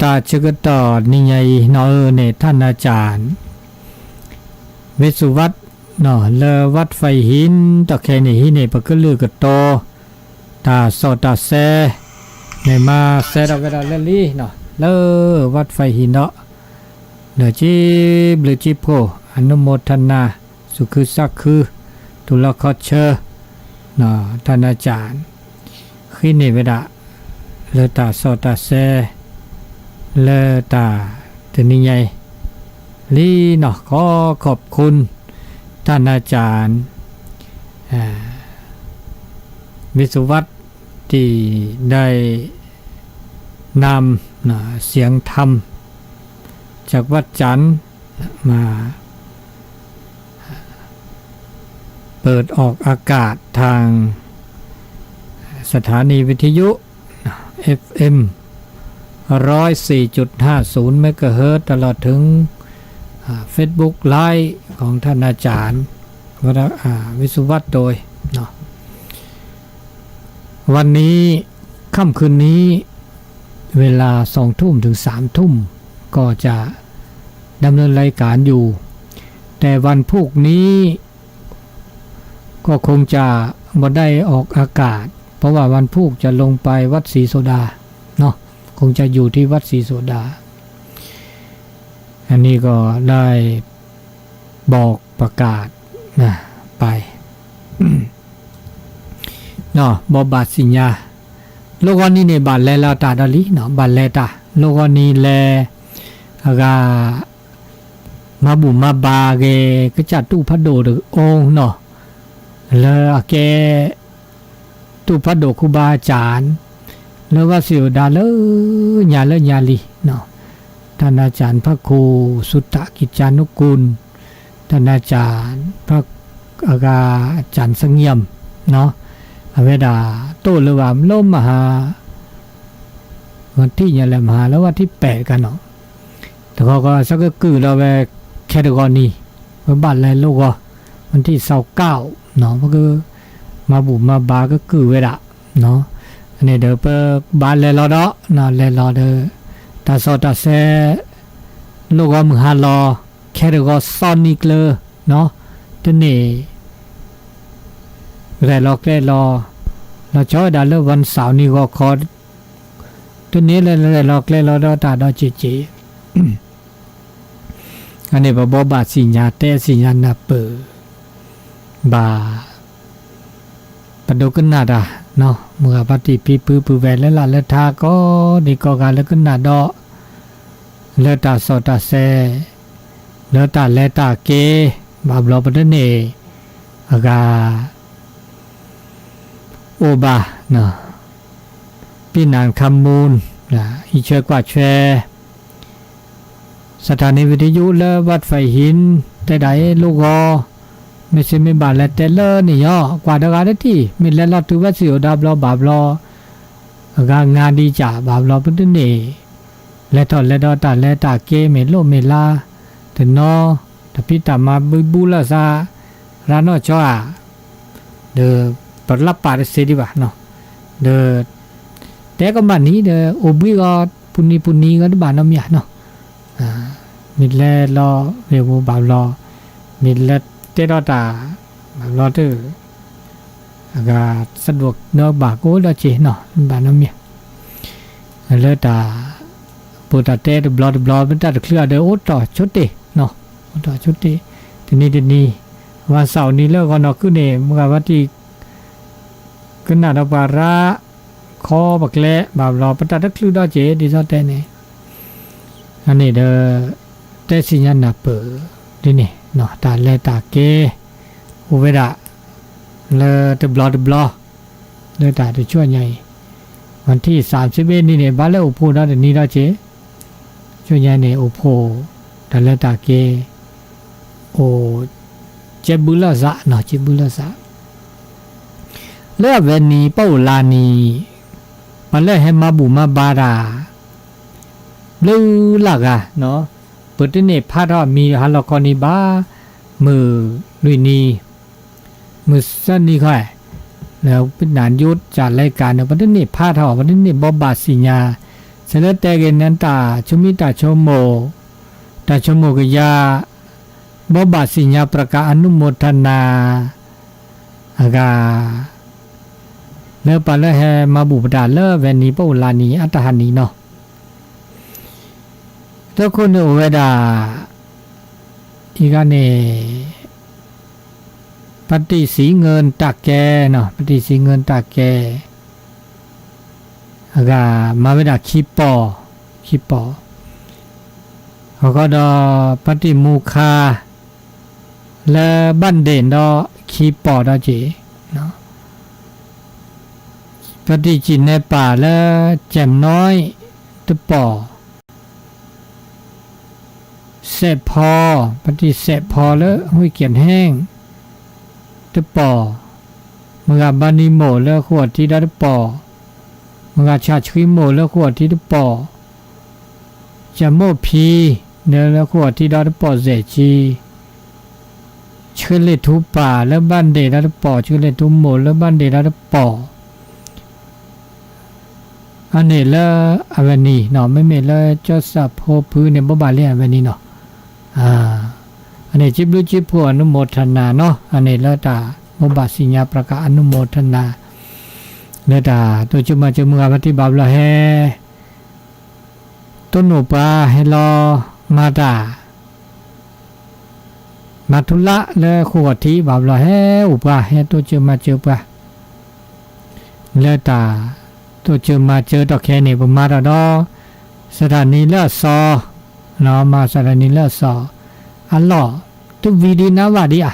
တၢ်ဆၢကတီၢ်နံၤညါအံၤ နီၢ်ဧၢန့ၣ် ထၣ်နၤစၢ် ဝ့ၢ်စူၤဝး လၢ ဝးဖဲဟံၣ် တၢ်ခဲအံၤန့ၣ် ဟံးန့ၢ်ပကလုၢ်ကတီၤ တၢ်စီၣ်တၢ်ဆဲ န့ၣ်မၤစဲထီၣ်ဝဲဒၣ်လၢလံ လၢ ဝးဖဲဟံၣ်ဒီး လၢက့ဘျုးက့ဖှိၣ် အနုမောทนา သူၣ်ခုသးခု တူၢ်လိာ်ခီၣ်ဆၢ ထၣ်နၤစၢ် ဟံးန့ၢ်ဝဲဒၣ် လၢတၢ်စီၣ်တၢ်ဆဲ လၢတၢ်တနံၤညါအံၤ လံနီၤ ขอขอบคุณ ထၣ်နၤစၢ် ဝ့ၢ်စူၤဝး ที่ได้นำเสียงธรรมจากวัดจันทร์มา เปิดออกอากาศทางสถานีวิทยุ เอฟเอ็ม ร้อยสี่จุดห้าศูนย์ เมกะเฮิรตซ์ ตลอดถึง อ่า Facebook Live ของท่านอาจารย์ วร- อ่า วิศวัตโดย เนาะ วันนี้ ค่ำคืนนี้ เวลา สองทุ่ม ถึง สามทุ่ม ก็จะดำเนินรายการอยู่ แต่วันพุธนี้ ก็คงจะบ่ได้ออกอากาศ เพราะว่าวันพุธจะลงไปวัดศรีโสดา เนาะ คงจะอยู่ที่วัดศรีโสดา อันนี้ก็ได้บอกประกาศนะ ไป ဘိးဘၣ်စံၣ်ညါ လိၣ်ဂီၤနံၤန့ၣ် ဘၣ်လဲၤလီၤတၢ်ဒီးလံနီၤ ဘၣ်လဲၤတၢ် လိၣ်ဂီၤနံၤလဲၤ အဂၤ မၤဘူၣ်မၤဘါဂ့ၤ ကစၢ်တူၢ်ဖးဒိၣ်တအိၣ်နီၤ လၢအကဲ တူၢ်ဖးဒိၣ်ခူဘါအစၢ် လၢဝၣ်စံၣ်အိၣ်ဒါလၢ ညါလၢညါလံနီၤ ထၣ်နၤစၢ် พระครูสุตตกิจจานุกูล ထၣ်နၤစၢ် အဂၤ อาจารย์เสงี่ยม အဝဲဒၣ် တိၢ်လၢၤဘၣ်လၢမဟါ ဝၣ်ထံၣ်ညါလဲၣ် မဟါလၢဝၣ်ထံၣ်ပဲာ်တကးနီၤ တခီကီး ဆၢကကုၢ်လီၤဝဲ ခဲတဂီၤနံၤ ပဘၣ်လဲၤလိၣ်ဂီၤ ဝၣ်ထံၣ်သီကၢ် ပက မၤဘူၣ်မၤဘါကကုၢ်ဝဲဒၣ် န့ၣ်ဒီး ပဘၣ်လဲၤလီၤဒီး လဲၤလီၤဒီး တၢ်စီၣ်တၢ်ဆဲ လိၣ်ဂီၤမုၢ်ဟါလီၤ ခဲတဂီၤစီၤနံၤကျၢၤ တန့ၢ် ရဲၣ်လီၤကျဲၤလီၤ လီၤဆီဝဲဒၣ်လၢ วันเสาร์ နံၤဂီၤခီ တန့ၢ်လၢရဲၣ်လီၤကျဲၤလီၤဒီးတၢ်ဒီးစ့ၢ်ကီး အန့ၣ် ပဘိးဘၣ်စံၣ်ညါတဲစံၣ်ညါနၢ်ပၢၢ် ဘၣ် ပဒိကနၣ်တၢ် မုၢ်ဂၤဖါတံၢ်ဖံဖုပုၢ်ဝဲၢ်လၢလာ်လၢထါ ကိးဒံကိးဂၤလၢကနၣ်ဒီး လၢတၢ်စီၣ်တၢ်ဆဲ လၢတၢ်လဲၤတၢ်က့ၤ ဘၣ်ဘျီပတန့ၢ် အဂၤ အိၣ်ဘၣ် ပံၣ်နၢ်ခါမူၣ် အံးဆွဲကွၢ်ဆွဲ สถานีวิทยุ လၢ วัดไผ่หิน တဲဒၣ်အ့ၣ်လိၣ်ဂီၤ မ့ၢ်စ့မ့ၢ်ဘၣ်လဲၤတဲလၢန့ၣ်ညီ ကွၢ်တဂၤတထံၣ် မ့ၢ်လဲၤလီၤတုၤဝဲစံၣ်အိၣ်ဒါဘျီဘၣ်ဘျီ အဂၤငါဒံးကၢ်ဘၣ်ဘျီ ပတန့ၢ် လဲၤထီၣ်လဲၤဒီးတၢ်လဲၤတၢ်က့ၤ မ့ၢ်လိၣ်မ့ၢ်လါ တနီၤ တၢ်ဖံးတၢ်မၤဘုဘုလၢသး ရၤနီၢ်ကၠီဧါ ဒီးပလၢပာ်တသ့ဒံးဘၣ်နီၤ ဒီး တဲကမၣ်နံၤဒီး အိၣ်ဘှံးဂီၤ ပူၤနံၤပူၤနံၤဂီၤတဘၣ်နီတမံၤဧါနီၤ မ့ၢ်လဲၤလီၤမ့ၢ်ဝဲဘၣ်ဘျီ မ့ၢ်လဲၤတဲထီၣ်တၢ် ဘၣ်ဘျီတၢ် အဂၤ สะดวก ဒီးဘၣ်ကိးဒီးစ့ၢ်နီၤ ဘၣ်နီတမံၤ လၢတၢ် ပတၢ်တဲတဘျီတဘျီ ပတၢ်တချုးအဒီး အိၣ်တီၢ်ဆိတ့ၢ်နီၤ အိၣ်တီၢ်ဆိတ့ၢ် တနံၤတနံၤ ဝါစၢ်အိၣ်နံၤလၢဂီၤနီၢ်ခုၣ်န့ၣ် မုၢ်ဂၤဖါတံၢ် ကနၣ်ဒီးပှၤရၤ ခီပကျဲ ဘၣ်ဘျီ ပတၢ်တချုးဒီးစ့ၢ် ဒ်သိးတဲန့ၣ် အန့ၣ်ဒီး တဲစံၣ်ညါနၢ်ပၢၢ် ဒ်န့ၣ် တၢ်လဲၤတၢ်က့ၤ အိၣ်ဝဲဒၣ် လၢတဘျီတဘျီ လၢတၢ်တဆူညါအံၤ วันที่สามสิบเอ็ด နံၤန့ၣ် ဘၣ်လၢအိၣ်ဖှိၣ်ဒီးတနံၤဒီးစ့ၢ် ဆူညါန့ၣ် အိၣ်ဖှိၣ် တၢ်လဲၤတၢ်က့ၤ အိၣ် ကဲဘုလၢသးနီၤ ကဲဘုလၢသး လၢအဝဲနံၤ ပအိၣ်လါနံၤ ပှၤလၢဟဲမၤဘူၣ်မၤဘါတၢ် ဘျုးလၢ်ဂၤနီၤ ပတန့ၢ်ဖးထီၣ်မံၤဟါလီၤခီနံၤဘၣ် မုၢ်လွံၢ်နံၤ မုၢ်သၢနံၤခီ လၢပနၢ်ယိတၢ်လဲၤကၤန့ၣ် ပတန့ၢ်ဖးထီၣ် ပတန့ၢ်ဘိးဘၣ်စံၣ်ညါ စံၣ် တၢ်လၢတဲဂ့ၤန့ၣ် တၢ်ဆိမိၣ်တၢ်ဆိကမိၣ်, တၢ်ဆိကမိၣ်ကယၤ, ဘိးဘၣ်စံၣ်ညါပြကၣ်အနုမိၢ်ထနၤ အဂၤ လၢပှၤလၢဟဲမၤဘူၣ်ပတၢ်လၢအဝဲန့ၣ် ပအိၣ်လၢနံၤအတၢ်ဟးနံၤနီၤ, တခိၣ်န့ၣ်အိၣ်ဝဲဒၣ် အံၤဂၤန့ၣ် ပတံၣ်စံးငၢၢ်တၢ်ကဲနီၤ, ပတံၣ်စံးငၢၢ်တၢ်ကဲ အဂၤ မၤဝဲဒၣ်ခံပီၢ်, ခံပီၢ်, အဃိဒီး ပတံၣ်မူခါ လၢဘၣ်ဒ့ၣ်ဒီးခံပီၢ်ဒီးက့ၤ, ပတံၣ်စံၣ်နဲပၢ်လၢကၠဲးမနီတပီၢ် စဲးဖီ, ပတံၣ်စဲးဖီလၢဝ့ၢ်ကၠဲးဟဲၣ် တပီၢ်, မဂၤဘါနံမိၢ်လၢဃိာ်ထံဒီးတပီၢ်, မဂၤဆၣ်ဆှံမိၢ်လၢဃိာ်ထံတပီၢ်, ကၠဲးမိၢ်ဖံ လၢဃိာ်ထံဒီးတပီၢ်စဲးဆံ, ဆှၢလ့ၣ်ထူပၢ်လၢဘၣ်ဒ့ၣ်ဒီးတပီၢ်, ဆှၢလ့ၣ်ထူမိၢ်လၢဘၣ်ဒ့ၣ်ဒီးတပီၢ် အန့ၣ်လၢအဝဲန့ၣ်နီၤ, မ့မ့ၢ်လၢကၠီစၢ်ဖိဖုန့ၣ် ဘိးဘၣ်လံအဝဲန့ၣ်နီၤ, အန့ၣ်စံးဘျုးစံးဖှိၣ်အနုမိၢ်ထနၤနီၤ, အန့ၣ်လၢတၢ်ဘိးဘၣ်စံၣ်ညါပြကၣ်အနုမိၢ်ထနၤ လၢတၢ်တိစၢၤမၤစၢၤမုၢ်ဂၤဖါတံၢ်ဘၣ်ဘျီဟဲ တိၢ်နီၣ်ပှၤဟဲလီၤမၤတၢ် မၤထူလၢ်လၢဃိာ်ထံဘၣ်ဘျီ ဟဲအိၣ်ပှၤဟဲတိစၢၤမၤစၢၤပှၤ လၢတၢ်တိစၢၤမၤစၢၤတီၢ်ခဲအံၤန့ၣ် ပမၤတၢ်ဒီး စထၣ်နံၤလၢအစီၤ, မၤစထၣ်နံၤလၢအစီၤ အလီၢ် တဝံၤဒံးနါဝၣ်ဒံးဧါ,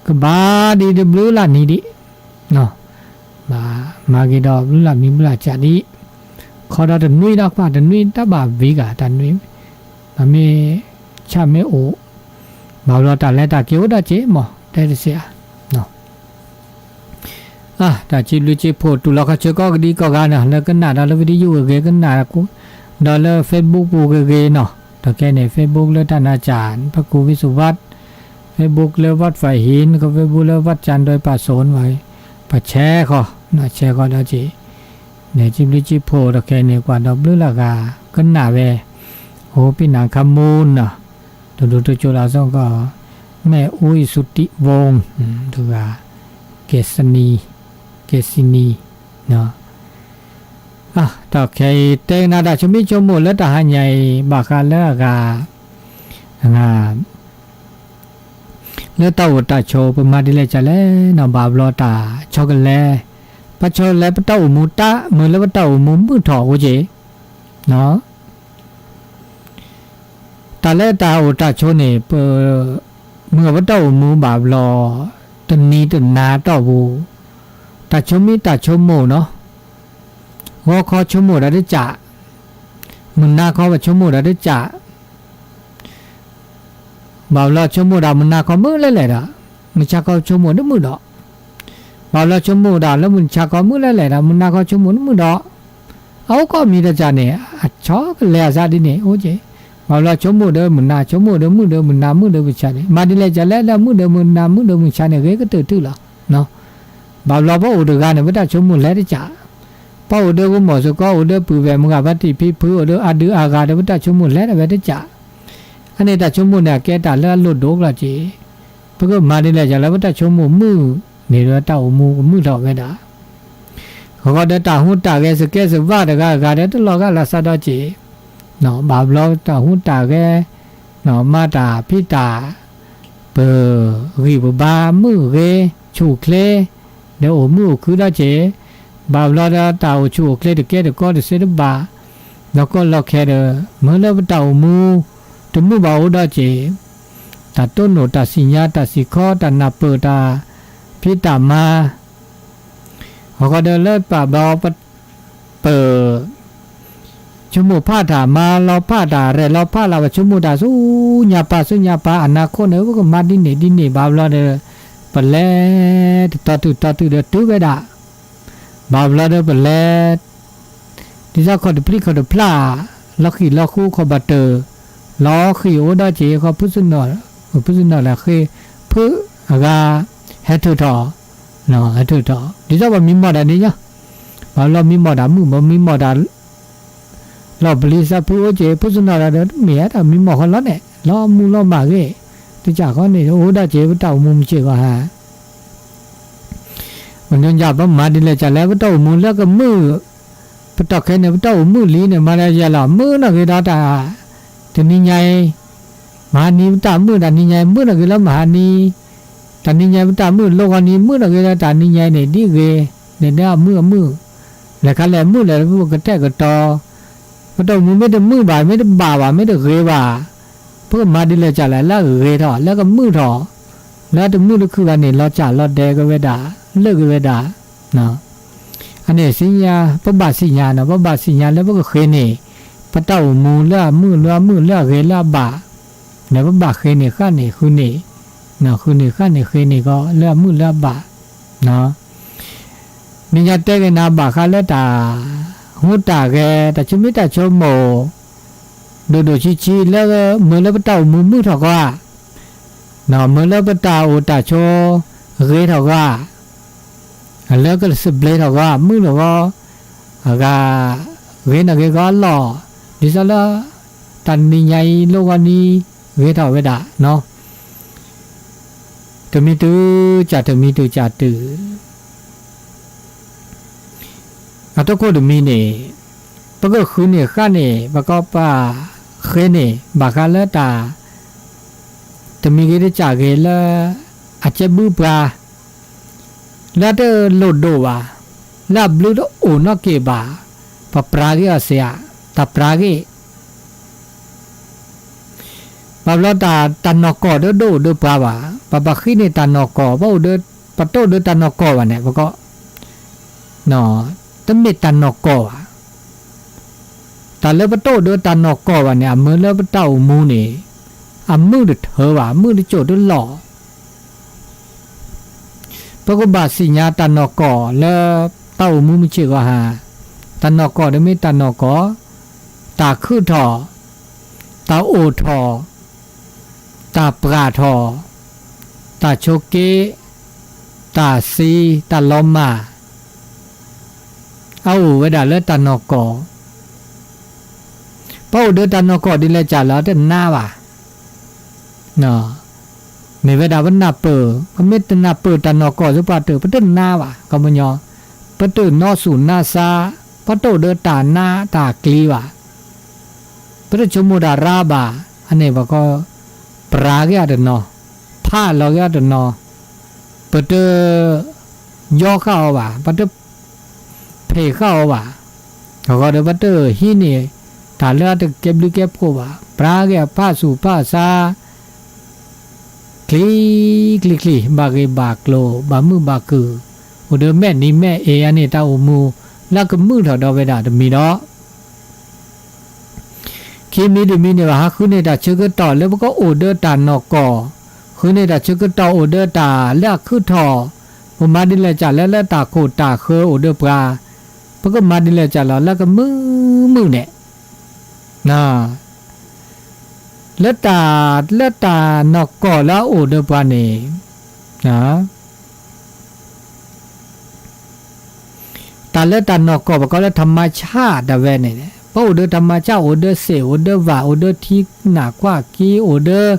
ကဘၣ်ဒံးတဘျုးလၢ်နံၤဒံး ဘၣ်မၤဂ့ၤဒီးဘျုးလၢ်မံၤဘျုးလၢ်ကၠးဒံး, ခီဒီးတနွံဒီးကွၢ်တနွံတၢ်ဘၣ်ဝံၤဂၤတၢ်နွံ, မ့ၢ်ဆၣ်မ့ၢ်အိၣ်, ဘၣ်ဘျီတၢ်လဲၤတၢ်က့ၤအိၣ်ဒီးက့ၤမး တဲတစဲးဧါ. တၢ်စံးဘျုးစံးဖှိၣ်တူၢ်လိာ်ခီဆၢကိးကဒံကိးဂၤနီၤ လၢကနၣ်ဒီးလၢ video ဂ့ၤဂ့ၤ ကနၣ်ဒီးလၢ Facebook ပူၤဂ့ၤဂ့ၤနီၤ, ဒီးခဲန့ၣ် Facebook လၢတၢ်နါစၢ် ပကူဝံစူဘၣ် Facebook လၢ ဝၣ်ဖၢၣ်ဟံၣ် က Facebook လၢ ဝၣ်ကၠၢ်ဒွဲပာ်စိၤ ပှၤဆဲးဃီၤ, ဆဲးဃီၤဒီးက့ၤ, န့ၣ်စံးဘျုးစံးဖှိၣ်ဒီးခဲန့ၣ် ကွၢ်ဒီးဘျုးလၢ်ဂၤ ကနၣ်ဝဲ, အိၣ်ပ့ၤနၤခါမူနီၤ, တဒူတကၠိလၢအစီကီၢ်, မဲၣ်အူအံၤစူတံးဝူ, တဂၤ, ကဲစနံ, ကဲစနံ, ဒီးခဲအံၤတဲကနၣ်တၢ်ဆိမိၣ်ဆိကမိၣ်လၢတၢ်ဟါညါအံၤ ဘၣ်ဃးလၢအဂၤ လၢတၢ်အိၣ်တၢ်ဆိး ပမၤဒ်လဲၣ်ကလဲၣ်နီၤ ဘၣ်ဘျီတၢ်ဆီတလဲ, ပဆီတလဲပတၢ်အိၣ်မူတၢ်မုာ်လၢပတၢ်အိၣ်မူမုာ်ထီၣ်အိၣ်က့ၤ, တၢ်လၢတၢ်အိၣ်တၢ်ဆိးန့ၣ် ပမုာ်ပတၢ်အိၣ်မူဘၣ်ဘျီ တနံၤတနၤတီၢ်ပူၤ, တၢ်ဆိမိၣ်တၢ်ဆိကမိၣ်နီၤ, ဂီၤခီဆိကမိၣ်ဒီးတကး, မုၢ်နၤခီပဆိကမိၣ်ဒီးတကး ဘၣ်ဘျီဆိကမိၣ်ဒၣ်မုၢ်နၤခီမုၢ်လဲၣ်လဲၣ်ဒီး, မုၢ်ဆါခီဆိကမိၣ်တမုာ်ဒီး, ဘၣ်ဘျီဆိကမိၣ်ဒၣ်လၢမုၢ်ဆါခီမုၢ်လဲၣ်လဲၣ်ဒီး မုၢ်နၤခီဆိကမိၣ်တမုာ်ဒီး, အအိၣ်ကိးမံၤတကးန့ၣ် အဆီကလဲၤအသးဒ်န့ၣ်အိၣ်က့ၤ, ဘၣ်ဘျီဆိကမိၣ်ဒီးမုၢ်နၤ ဆိကမိၣ်ဒီးမုၢ်ဒီးမုၢ်နၤ မုၢ်ဒီးမုၢ်ဆါန့ၣ် မၤဒ်လဲၣ်ကလဲၣ်လၢမုၢ်ဒီးမုၢ်နၤ မုၢ်ဒီးမုၢ်ဆါန့ၣ် ဂ့ၤကတၢၢ်တုၤလီၤ. ဘၣ်ဘျီပအိၣ်တဂၤန့ၣ် ပတၢ်ဆိကမိၣ်လဲၤတကး, ပအိၣ်ဒီးဂီၢ်မီၢ်စ့ၢ်ကီး အိၣ်ဒီးပုၢ်ဝဲၢ်မုၢ်ဂၤဖါတံၢ်ဖံဖု အိၣ်ဒီးအဒုအဂၤဒီး ပတၢ်ဆိကမိၣ်လဲၤဒၣ်ဝဲတကး, အန့ၣ်တၢ်ဆိကမိၣ်န့ၣ် အကဲတၢ်လၢအလိၣ်ဒိၣ်ကျီၢ်က့ၤ, ပကမၤဒ်လဲၣ်ကလဲၣ်လၢပတၢ်ဆိကမိၣ်မုာ်န့ၣ်ဒီး တၢ်အိၣ်မူကမုာ်ထီၣ်ဝဲဒၣ် အဃိဒီးတၢ်ဟူးတၢ်ဂဲၤစကဲစဝၣ်တဂၤဂၤဒီးတလီၤဂာ်လၢ်သးဒီးက့ၤ, ဘၣ်ဘျီတၢ်ဟူးတၢ်ဂဲၤ, မၤတၢ်ဖံးတၢ်, ပဂံၢ်ပဘါမုာ်ဂ့ၤ, ဆူၣ်ချ့, ဒီးအိၣ်မုာ်အိၣ်ခုဒီးက့ၤ, ဘၣ်ဘျီဒီးတၢ်အိၣ်ဆူၣ်အိၣ်ချ့တကဲတကီတစ့တဘၣ်, ဒီးကီၢ်လီၢ်ခဲဒီး မ့ၢ်လၢပတၢ်အိၣ်မူ တမုာ်ဘၣ်အိၣ်ဒီးက့ၤ, တၢ်တိၢ်နီၣ်တၢ်စံၣ်ညါတၢ်စံၣ်ခီတၢ်နၢ်ပၢၢ်တၢ်ဖံးတၢ်မၤ အဃိဒီးလၢပဘၣ်ပ ဆိကမိၣ်ဖးတၢ်မၤလီၤဖးတၢ်ရဲၣ်လီၤဖးလၢ် ပဆိကမိၣ်တၢ်ဆူညါပၤဆူညါပၤ အနၢ်ခိၣ်န့ၣ် ပကမၤဒ်န့ၣ်ဒ်န့ၣ်ဘၣ်ဘျီဒီး ပလဲၤတတီတုၤတီတုၤဒီးတုၤဝဲဒၣ် ဘၣ်ဘျီဒီးပလဲၤ ဒ်သိးခီၣ်တဖျံးခီၣ်တဖျါ လီၤဃံၢ်လီၤဃူခီၣ်ဘၣ်တၢၢ် လီၤဃံၢ်အိၣ်ဒီးက့ၤ ခီၣ်ဖုစနီၣ် ဖုစနီၣ်လၢဃ့ ဖုအဂၤ ဟဲထုးထီၣ် ဟဲထုးထီၣ် ဒ်သိးပှၤမံမီၢ်တၢ်န့ၣ်ညါ ဘၣ်ဘျီမံမီၢ်တၢ်မုၣ် မံမီၢ်တၢ် လီၤပျံၤသးဖုအိၣ်က့ၤ ဖုစနီၤဒီး မ့ၢ်အတၢ်မံမီၢ်ဃီလီၤန့ၣ် လီၤမူလီၤမၢ်ဂ့ၤ, တကးဃီန့ၣ် အိၣ်ဒၣ်က့ၤပတၢ်အိၣ်မူမုၢ်ဆ့ၣ်ဂီၤဟါ ပညီညါပမၤဒ်လဲၣ်ကလဲၣ် ပတၢ်အိၣ်မူလၢကမုာ်, ပတီၢ်ခဲန့ၣ် ပတၢ်အိၣ်မုာ်လံန့ၣ် မၤဒ်လဲၣ်လီၤ မုာ်နီၢ်ဂ့ၤဒီးတၢ်, တနံၤညါအံၤ, မဟါနံၤပတၢ်မုာ် တနံၤညါအံၤ မုာ်နီၢ်ဂ့ၤလၢမဟါနံၤ, တနံၤညါအံၤပတၢ်မုာ် လီၢ်ဂီၤနံၤ မုာ်နီၢ်ဂ့ၤလၢတနံၤညါအံၤန့ၣ် ဒ်ဂ့ၤ, န့ၣ်ဒ်အမုာ်အမုာ်, လဲၤခါလဲၣ်မုာ်လဲၣ်လၢပကတဲာ်ကတီၤ ပတၢ်အိၣ်မူမ့ၢ်တမုာ်ဘၣ် မ့ၢ်တဘၣ်ဘၣ် မ့ၢ်တဂ့ၤဘၣ်, ပကမၤဒ်လဲၣ်ကလဲၣ် လၢအဂ့ၤထီၣ် လၢကမုာ်ထီၣ်, လၢတမုာ်တခုဂၤန့ၣ် လီၤစၢ်လီၤဒဲကဝဲဒၣ်, လၢာ်ကဝဲဒၣ်, အန့ၣ်သ့ၣ်ညါ ပဘၣ်သ့ၣ်ညါနီၤ ပဘၣ်သ့ၣ်ညါလၢပကဃ့န့ၢ် ပတၢ်အိၣ်မူလၢအမုာ်လၢအမုာ်လၢအဂ့ၤလၢအဘၣ်, ဒီးပဘၣ်ဃ့န့ၢ်ဃၣ်န့ၢ်ဃုန့ၢ်, ဃုန့ၢ်ဃၣ်န့ၢ်ဃ့န့ၢ်ကီး လၢအမုာ်လၢအဘၣ် နံၤညါတဲဂ့ၤနၤဘၣ်ဃးလၢတၢ်, ဟူတၢ်ဂဲၤ တၢ်ဆူမ့ၢ်တၢ်ဆိကမိၣ်, ဒိၣ်ဒိၣ်ဆံးဆံးလၢ မ့ၢ်လၢပတၢ်အိၣ်မူမုာ်ထီၣ်ဂီၢ်ဧါ, မ့ၢ်လၢပတၢ်အိၣ်တၢ်ဆိးဂ့ၤထီၣ်ဂီၢ်ဧါ, လၢကစံးဘျုးထီၣ်ဂီၢ်ဧါ မုာ်ထီၣ်ဂီၢ်, အဂၤ, ဂ့ၤနီၢ်ဂ့ၤဂီၢ်လီၤ, ဒ်သိးလၢ တနံၤညါအံၤ လီၢ်ဂီၤနံၤ ဂ့ၤထီၣ်ဝဲဒၣ် တမံၤတုၤကၢ်တမံၤတုၤကၢ်တုၤ, အတခိၣ်တမံၤန့ၣ်, ပကဃုန့ၢ်ဃၣ်န့ၢ် ပကီၢ်ပှၤဃ့န့ၢ် ဘၣ်ဃးလၢတၢ်, တမံၤဂ့ၤတကၢ်ဂ့ၤလၢ အကဲဘုပှၤ, လၢတလိၣ်ဒိၣ်ဘၣ်, လၢအဘျုးတအိၣ်နီတက့ၢ်ဘၣ်, ပပြးဂ့ၤအီၤစ့ၢ်ဧါ, တၢ်ပြးဂ့ၤ ဘၣ်ဘျီတၢ်နီၢ်ကီၢ်ဒီးဒိၣ်အိၣ်ဒီးပှၤဘၣ်, ပပှၤဃ့န့ၢ်တၢ်နီၢ်ကီၢ်, ပအိၣ်ဒီး, ပတအိၣ်ဒီးတၢ်နီၢ်ကီၢ်ဘၣ်န့ၣ် ပကီၢ်, တမ့ၢ်တၢ်နီၢ်ကီၢ်ဘၣ်. တၢ်လၢပတအိၣ်ဒီးတၢ်နီၢ်ကီၢ်ဘၣ်န့ၣ် အမ့ၢ်လၢပတၢ်အိၣ်မူန့ၣ်, အမုာ်တထၢဘၣ်, မုာ်တစိၢ်တလီၢ် ပကဘၣ်သ့ၣ်ညါတၢ်နီၢ်ကီၢ်လၢတၢ်အိၣ်မူမုၢ်ဆ့ၣ်ဂီၤဟါ, တၢ်နီၢ်ကီၢ်ဒီးမ့ၢ်တၢ်နီၢ်ကီၢ်, တၢ်ခုၣ်ထီၣ်, တၢ်အိၣ်ထီၣ်, တၢ်ပြးထီၣ်, တၢ်ဆိးက့, တၢ်သံ, တၢ်လီၤမၢ်, အအိၣ်ဝဲဒၣ်လၢတၢ်နီၢ်ကီၢ်, ပအိၣ်ဒီးတၢ်နီၢ်ကီၢ်ဒ်လဲၣ်ကလဲၣ် တနါဘၣ် မ့ၢ်ဝဲဒၣ်ပနၢ်ပၢၢ်, ပမ့ၢ်တနၢ်ပၢၢ်တၢ်နီၢ်ကီၢ်သ့ၣ်တဖၣ် ပတနါဘၣ်, ခီပညီ, ပတနီၢ်ဆူၣ်နါဆါ, ပတအိၣ်ဒီးတၢ်နါတၢ်ကျံဘၣ်, ပတဆိကမိၣ်တၢ်ရါဘၣ်, အန့ၣ်ဘၣ်ကီ, ပြးက့ၤအီၤတနီၤ, ဖးလီၤက့ၤအီၤတနီၤ, ပတ ယီဃာ်အီၤဘၣ်, ပတ ဖံးဃာ်အီၤဘၣ်, အဂီၢ်ဒီးပတဟံးန့ၢ် တၢ်လၢအတကဲဘျုးကဲဖှိၣ်ဘၣ်, ပြးက့ၤအဖးဆူၣ်ဖးဆါ, ချံ, ချံချံ, ဘၣ်ဂ့ၢ်ဘၣ်ကျိၤ, ဘၣ်မုာ်ဘၣ်ခုၣ်, အိၣ်ဒီးမဲာ်နံၤမဲာ်အ့အန့ၣ် တၢ်အိၣ်မူလၢကမုာ်ထီၣ်ဒီးဝဲဒၣ်တမံၤဒီး ခံမံၤတမံၤန့ၣ်ဘၣ် ဟးဃုန့ၢ်တၢ်ဆၢကတီၢ်လၢပကအိၣ်ဒီးတၢ်နီၢ်ကီၢ်, ဃုန့ၢ်တၢ်ဆၢကတီၢ်အိၣ်ဒီးတၢ်လၢအခုၣ်ထီၣ်, ပမၤဒ်လဲၣ်ကလဲၣ်လၢတၢ်ခိၣ်တၢ်ဃၢအိၣ်ဒီးပှၤ, ပကမၤဒ်လဲၣ်ကလဲၣ်လၢကမုာ်မုာ်န့ၣ်, လၢတၢ်, လၢတၢ်နီၢ်ကီၢ်လၢအအိၣ်ဒီးပှၤန့ၣ် တၢ်လၢတၢ်နီၢ်ကီၢ် ပကိးလၢ ธรรมชาติ ဒၣ်ဝဲန့ၣ်, ပအိၣ်ဒီး ธรรมชาติ အိၣ်ဒီးသ့ၣ် အိၣ်ဒီးဝၣ် အိၣ်ဒီးထံနၢ်ကွၢ်က့ အိၣ်ဒီး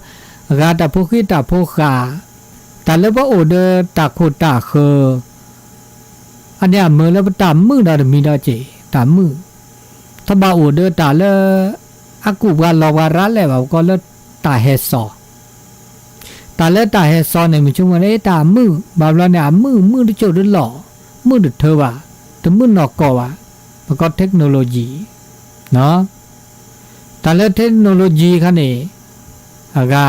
ဂၤတၢ်ဖိဃံတၢ်ဖိဃာ်, တၢ်လၢပအိၣ်ဒီးတၢ်ခိၣ်တၢ်ဃၢၤ, အန့ၣ်အမ့ၢ်လၢပတၢ်မုာ်ဒီးတမံၤဒီးက့ၤ တၢ်မုာ်, တဘၣ်အိၣ်ဒီးတၢ်လၢ အကူၣ်ပှၤလီၤပှၤရါလဲၣ်ဘၣ် ပကိးလၢတၢ်ဟဲစီၤ တၢ်လၢတၢ်ဟဲစီၤန့ၣ် မ့ၢ်ဆိကမိၣ်န့ၣ် တၢ်မုာ်, ဘၣ်ဘျီန့ၣ် အမုာ်မုာ်တစိၢ်တလီၢ်, မုာ်တထၢဘၣ်, တမုာ်နီၢ်ကီၢ်ဘၣ်, ပကိး technology, တၢ်လၢ technology ခါန့ၣ်, အဂၤ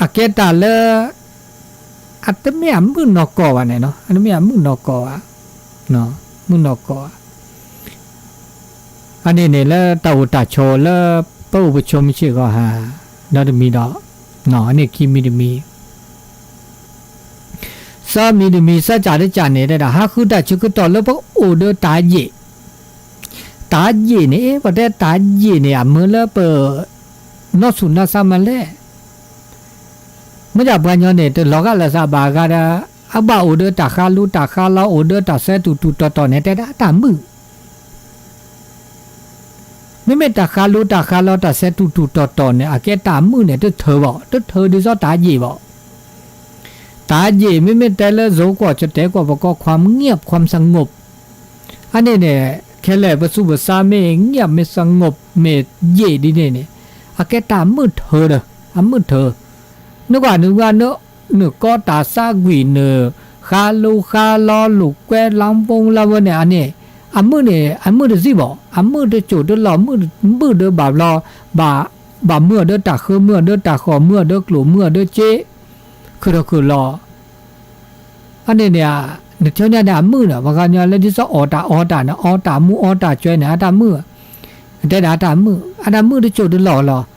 အကဲတၢ်လၢ အတမ့ၢ်အမုာ်နီၢ်ကီၢ်ဘၣ်န့ၣ်, အတမ့ၢ်အမုာ်နီၢ်ကီၢ်ဘၣ်, မုာ်နီၢ်ကီၢ်ဧါ အန့ၣ်န့ၣ်လၢတၢ်အိၣ်တၢ်ဆိးလၢ ပအိၣ်ပဆိးမုၢ်ဆ့ၣ်ဂီၤဟါ, ဒီးတမံၤဒီး, အန့ၣ်ခံမံၤတမံၤ, သၢမံၤတမံၤ သၢကၢ်တကၢ်န့ၣ် တဲဒၣ် ဟးဃုတၢ်ဆၢကတီၢ်လၢပအိၣ်ဒီးတၢ်ယံာ်, တၢ်ယံာ်န့ၣ် ပတဲတၢ်ယံာ်န့ၣ် အမ့ၢ်လၢပ နီၢ်ဆူၣ်နါဆါမးလဲၣ် မ့ၢ်ဒၣ်ပှၤကညီန့ၣ် တလီၤဂာ်လၢသးဘၣ်အဂၤဒီး အဘၣ်အိၣ်ဒီးတၢ်ဃါလူတၢ်ဃါလီၤ အိၣ်ဒီးတၢ်ဆၢတူၢ်တူၢ်တီၤတီၤန့ၣ် တဲဒၣ်တၢ်မုာ်, မ့မ့ၢ်တၢ်ဃးလိတၢ်ဃးလီၤတၢ်ဆဲးတူၢ်တူၢ်တီၤတီၤန့ၣ် အကဲတၢ်မုာ်န့ၣ် တထၢဘၣ်, တထၢဒ်သိးတၢ်ယံာ်ဘၣ်. တၢ်ယံာ် မ့မ့ၢ်တဲလၢ စိၤကွီၢ် ကတဲကွီၢ် ပကီၢ် ความเงียบ ความสงบ အန့ၣ်န့ၣ် ခဲလၢာ်ပသူၣ်ပသးမ့ၢ် เงียบ မ့ၢ် สงบ မ့ၢ်ယံာ်ဒ်န့ၣ်န့ၣ် အကဲတၢ်မုာ်ထၢဒီး အမုာ်ထၢ နကွၢ်နကွၢ် နကီတၢ်သးကွံာ် နဃးလိဃးလီလိာ်ကွဲ လါဘိလါဝဲန့ၣ် အန့ၣ် အမုာ်န့ၣ် အမုာ်တစံၣ်ဘၣ်, အမုာ်တစိၢ်တလီၢ် မုာ်တဘၣ်ဘျီ ဘၣ်မုာ်အီၤဒီးတၢ်ဃၢ မုာ်အီၤဒီးတၢ်ဃီၣ် မုာ်အီၤဒီးကျိာ် မုာ်အီၤဒီးစ့ ခုၣ်ထီၣ်ခုၣ်လီၤ အန့ၣ်န့ၣ် နထၢန့ၣ်န့ၣ် အမုာ်န့ၣ် ပှၤကညီလၢဒ်သိးအီၣ်တၢ်အီတၢ်န့ၣ် အီတၢ်မူအီတၢ်ကၠွဲန့ၣ် အတၢ်မုာ်, တဲဒၣ်အတၢ်မုာ် အတၢ်မုာ်တစိၢ်တလီၢ်လီၤ.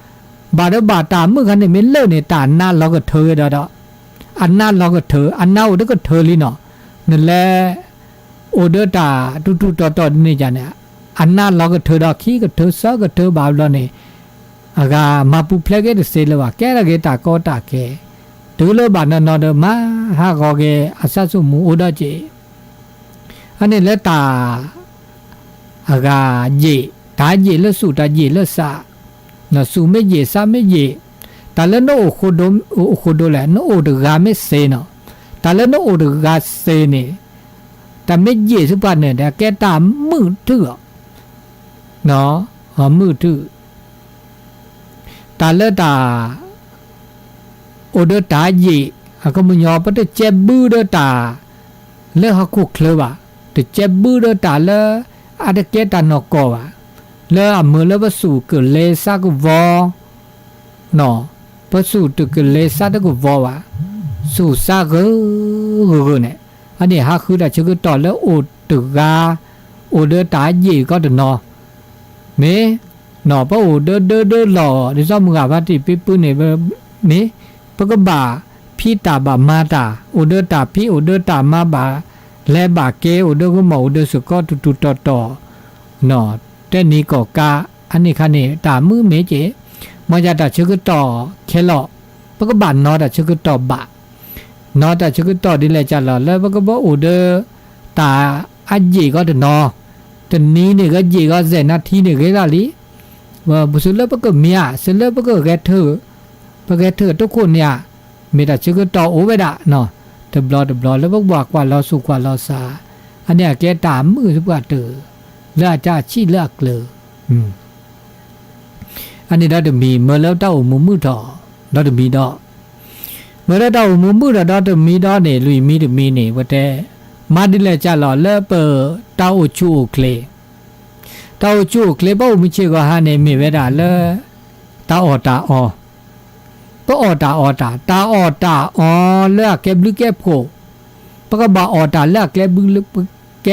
ဘၣ်ဒီးဘၣ်တၢ်မုာ်ခါန့ၣ် မ့ၢ်လၢာ်န့ၣ် တၢ်နးလီၤကထၢဝဲဒီးဒီး အနးလီၤကထၢ အနးအိၣ်တကထၢလံနီၤ, နလဲၤ အိၣ်ဒီးတၢ်တူၢ်တူၢ်တီၤတီၤန့ၣ်န့ၣ် အနးလီၤကထၢဒီးခံကထၢသၢကထၢဘၣ်ဘျီန့ၣ် အဂၤမၤပူၤဖျဲးက့ၤတသ့လၢၤဘၣ်, ကဲထီၣ်က့ၤတၢ်ကီတၢ်ခဲ, တုၤလၢဘၣ်နီၢ်နီၢ်ဒီးမၤဟးဂီၤက့ၤအသးဆူၣ်မူအိၣ်ဒီးက့ၤ, အန့ၣ်လၢတၢ် အဂၤယံာ်, တၢ်ယံာ်လၢသူၣ် တၢ်ယံာ်လၢသး, သူၣ်မ့ၢ်ယံာ် သးမ့ၢ်ယံာ်, တၢ်လၢနအိၣ်ဃိဒိ အိၣ်ဃိဒိလဲၣ် နအိၣ်တဂၤမ့ၢ်သ့နီၤ, တၢ်လၢနအိၣ်တဂၤသ့န့ၣ် တၢ်မ့ၢ်ယံာ်ဆူပှၤန့ၣ် ကဲတၢ်မုာ်ထုးအီၤ, မုာ်ထုး တၢ်လၢတၢ် အိၣ်ဒီးတၢ်ယံာ် အခီပညီ ပတကဲဘုဒီးတၢ် လၢဟီၣ်ခိၣ်ချၢဘၣ်, တကဲဘုဒီးတၢ်လၢ အတကဲတၢ်နီၢ်ကီၢ်ဘၣ်, လၢအမုာ်လၢပသူၣ်ကလဲၤသးကဝီၤ ပသူၣ်တကလဲၤသးတကဝီၤဘၣ်, သူၣ်သးဂၢၢ်ဂၢၢ်ဂၢၢ်န့ၣ်, အန့ၣ်ဟးဃုတၢ်ဆၢကတီၢ်လၢအိၣ်တဂၤ အိၣ်ဒီးတၢ်ယံာ်ကီတနီၤ, မ့ၢ် ပအိၣ်ဒၢဒၢဒၢလီၢ် ဒ်သိးမုၢ်ဂၤဖါတံၢ်ဖံဖုန့ၣ် မ့ၢ် ပကဘၣ်ဖံးတၢ်ဘၣ်မၤတၢ် အိၣ်ဒီးတၢ်ဖံးအိၣ်ဒီးတၢ်မၤဘၣ် လဲၤဘၣ်ကဲ အိၣ်ဒီးဂီၢ်မီၢ် အိၣ်ဒီးစ့ၢ်ကီး တူၢ်တူၢ်တီၤတီၤ တဲနံၤကီၢ်ကါ အန့ၣ်ခါန့ၣ် တၢ်မုာ်မ့ၢ်က့ၤ, မ်ယတၢ်ဆၢကတီၢ်ခဲလီၤ, ပကဘၣ်နီၤတၢ်ဆၢကတီၢ်ဘၣ်, နီၤတၢ်ဆၢကတီၢ်ဒ်လဲၣ်ကလီၤ လၢပကဘၣ်အိၣ်ဒီး တၢ်အယံာ်ဂီၢ်တနီၤ, တနံၤန့ၣ်ဂ့ၤ ယံာ်ဂီၢ် စဲးနါထံန့ၣ်ဂ့ၤဒၣ်လံ, ပသုလၢပကမံၤဧါ သုလၢပကဂဲၤထၢၣ်, ပဂဲၤထၢၣ်တခိၣ်န့ၣ်ဧါ, မ့ၢ်တၢ်ဆၢကတီၢ်အိၣ်ဝဲဒၣ်, တဘျီတဘျီ လၢပကဘၣ်ကွၢ်လီၤသူၣ်ကွၢ်လီၤသး, အန့ၣ်အကဲတၢ်မုာ်သပှၢ်တၢၢ်, လၢအတၢ်ဆံၣ်လၢအကျၢၤ အန့ၣ်ဒီတမံၤ မၢလၢတၢ်အိၣ်မူမုာ်ထီၣ်, ဒီတမံၤဒီး, မၢလၢတၢ်အိၣ်မူမုာ်ထီၣ်ဒီတမံၤဒီးန့ၣ် လွံၢ်မံၤတမံၤန့ၣ် ပတဲ, မၤဒ်လဲၣ်ကလီၤလၢပတၢ်အိၣ်ဆူၣ်အိၣ်ချ့, တၢ်အိၣ်ဆူၣ်အိၣ်ချ့ ပအိၣ်မုာ်ဆ့ၣ်ဂီၤဟါန့ၣ် မ့ၢ်ဝဲဒၣ်လၢ တၢ်အီၣ်တၢ်အီ, ပအီၣ်တၢ်အီတၢ်, တၢ်အီၣ်တၢ်အီလၢအကဲဘျုးကဲဖှိၣ်, ပကဘၣ်အီၣ်တၢ်လၢအကဲဘျုးကဲဖှိၣ် အီၣ်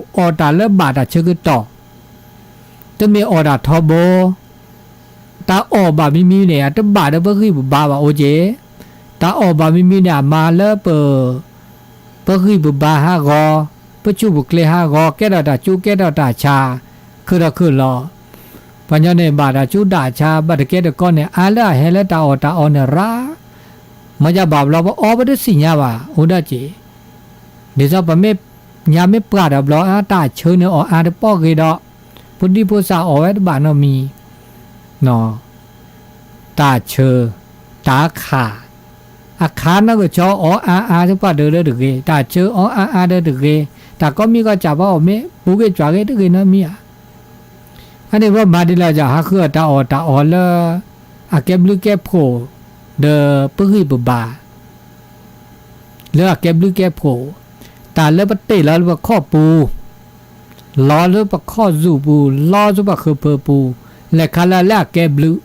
တၢ်လၢဘၣ်တၢ်ဆၢကတီၢ်, တမ့ၢ်အီၣ်တၢ်ထီဘိ, တၢ်အီၣ်ဘၣ်မံၤမံၤန့ၣ် အတဘၣ်ဒီးပဂံၢ်ပဘါဘၣ်အိၣ်က့ၤ, တၢ်အီၣ်ဘၣ်မံၤမံၤန့ၣ် အမၤလၢပ ပဂံၢ်ပဘါဟးဂီၤ, ပဆူၣ်ပချ့ဟးဂီၤ ကဲထီၣ်တၢ်ကၠိကဲထီၣ်တၢ်ဆါ, ခုၣ်ထီၣ်ခုၣ်လီၤ, ပှၤကညီန့ၣ် ဘၣ်တၢ်ကၠိတၢ်ဆါ ဘၣ်တကဲတကီန့ၣ် အါလၢအဟဲလၢတၢ်အီၣ်တၢ်အီန့ၣ်ရၣ်, မ့ၢ်ယဘၣ်ဘျီပအီပတသ့ၣ်ညါဘၣ် အိၣ်ဒၣ်က့ၤ, ဒ်သိးပမ့ၢ်ညါမ့ၢ်ပှၢ်တဘျီ တၢ်ဆၢန့ၣ်အီၣ်အါတပီၢ်ဂ့ၤဒီး, ဖိဒံဖိသၣ်အီၣ်ဝဲတဘၣ်နီတမံၤ တၢ်ဆၢ, တၢ်ခး, အခါနီၢ်ကဆီအီၣ်အါအါသပှၢ်တၢၢ်ဒီးတဂ့ၤ, တၢ်ဆၢအီၣ်အါအါဒီးတဂ့ၤ, တၢ်ကိးမံၤကီၢ်စၢ်ဘၣ်အီၣ်မ့ၢ်ပူၤက့ၤကွၢ်က့ၤတဂ့ၤနီတမံၤဧါ, အန့ၣ်ပမၤဒ်လဲၣ်ကလီၤ ဟးဃုအီၣ်တၢ်အီၣ်တၢ်အီလၢ အကဲဘျုးကဲဖှိၣ်, ဒီးပဂံၢ်ပဘါ လၢအကဲဘျုးကဲဖှိၣ်, တၢ်လၢပတ့ၢ်လီၤလၢပခီၣ်ပူၤ, လီၤလၢပခီၣ်စူၣ်ပူၤ, လီၤဆူပှၤဃၢၤဖၢပူၤ, လဲၤခါလၢလၢအကဲဘျုး,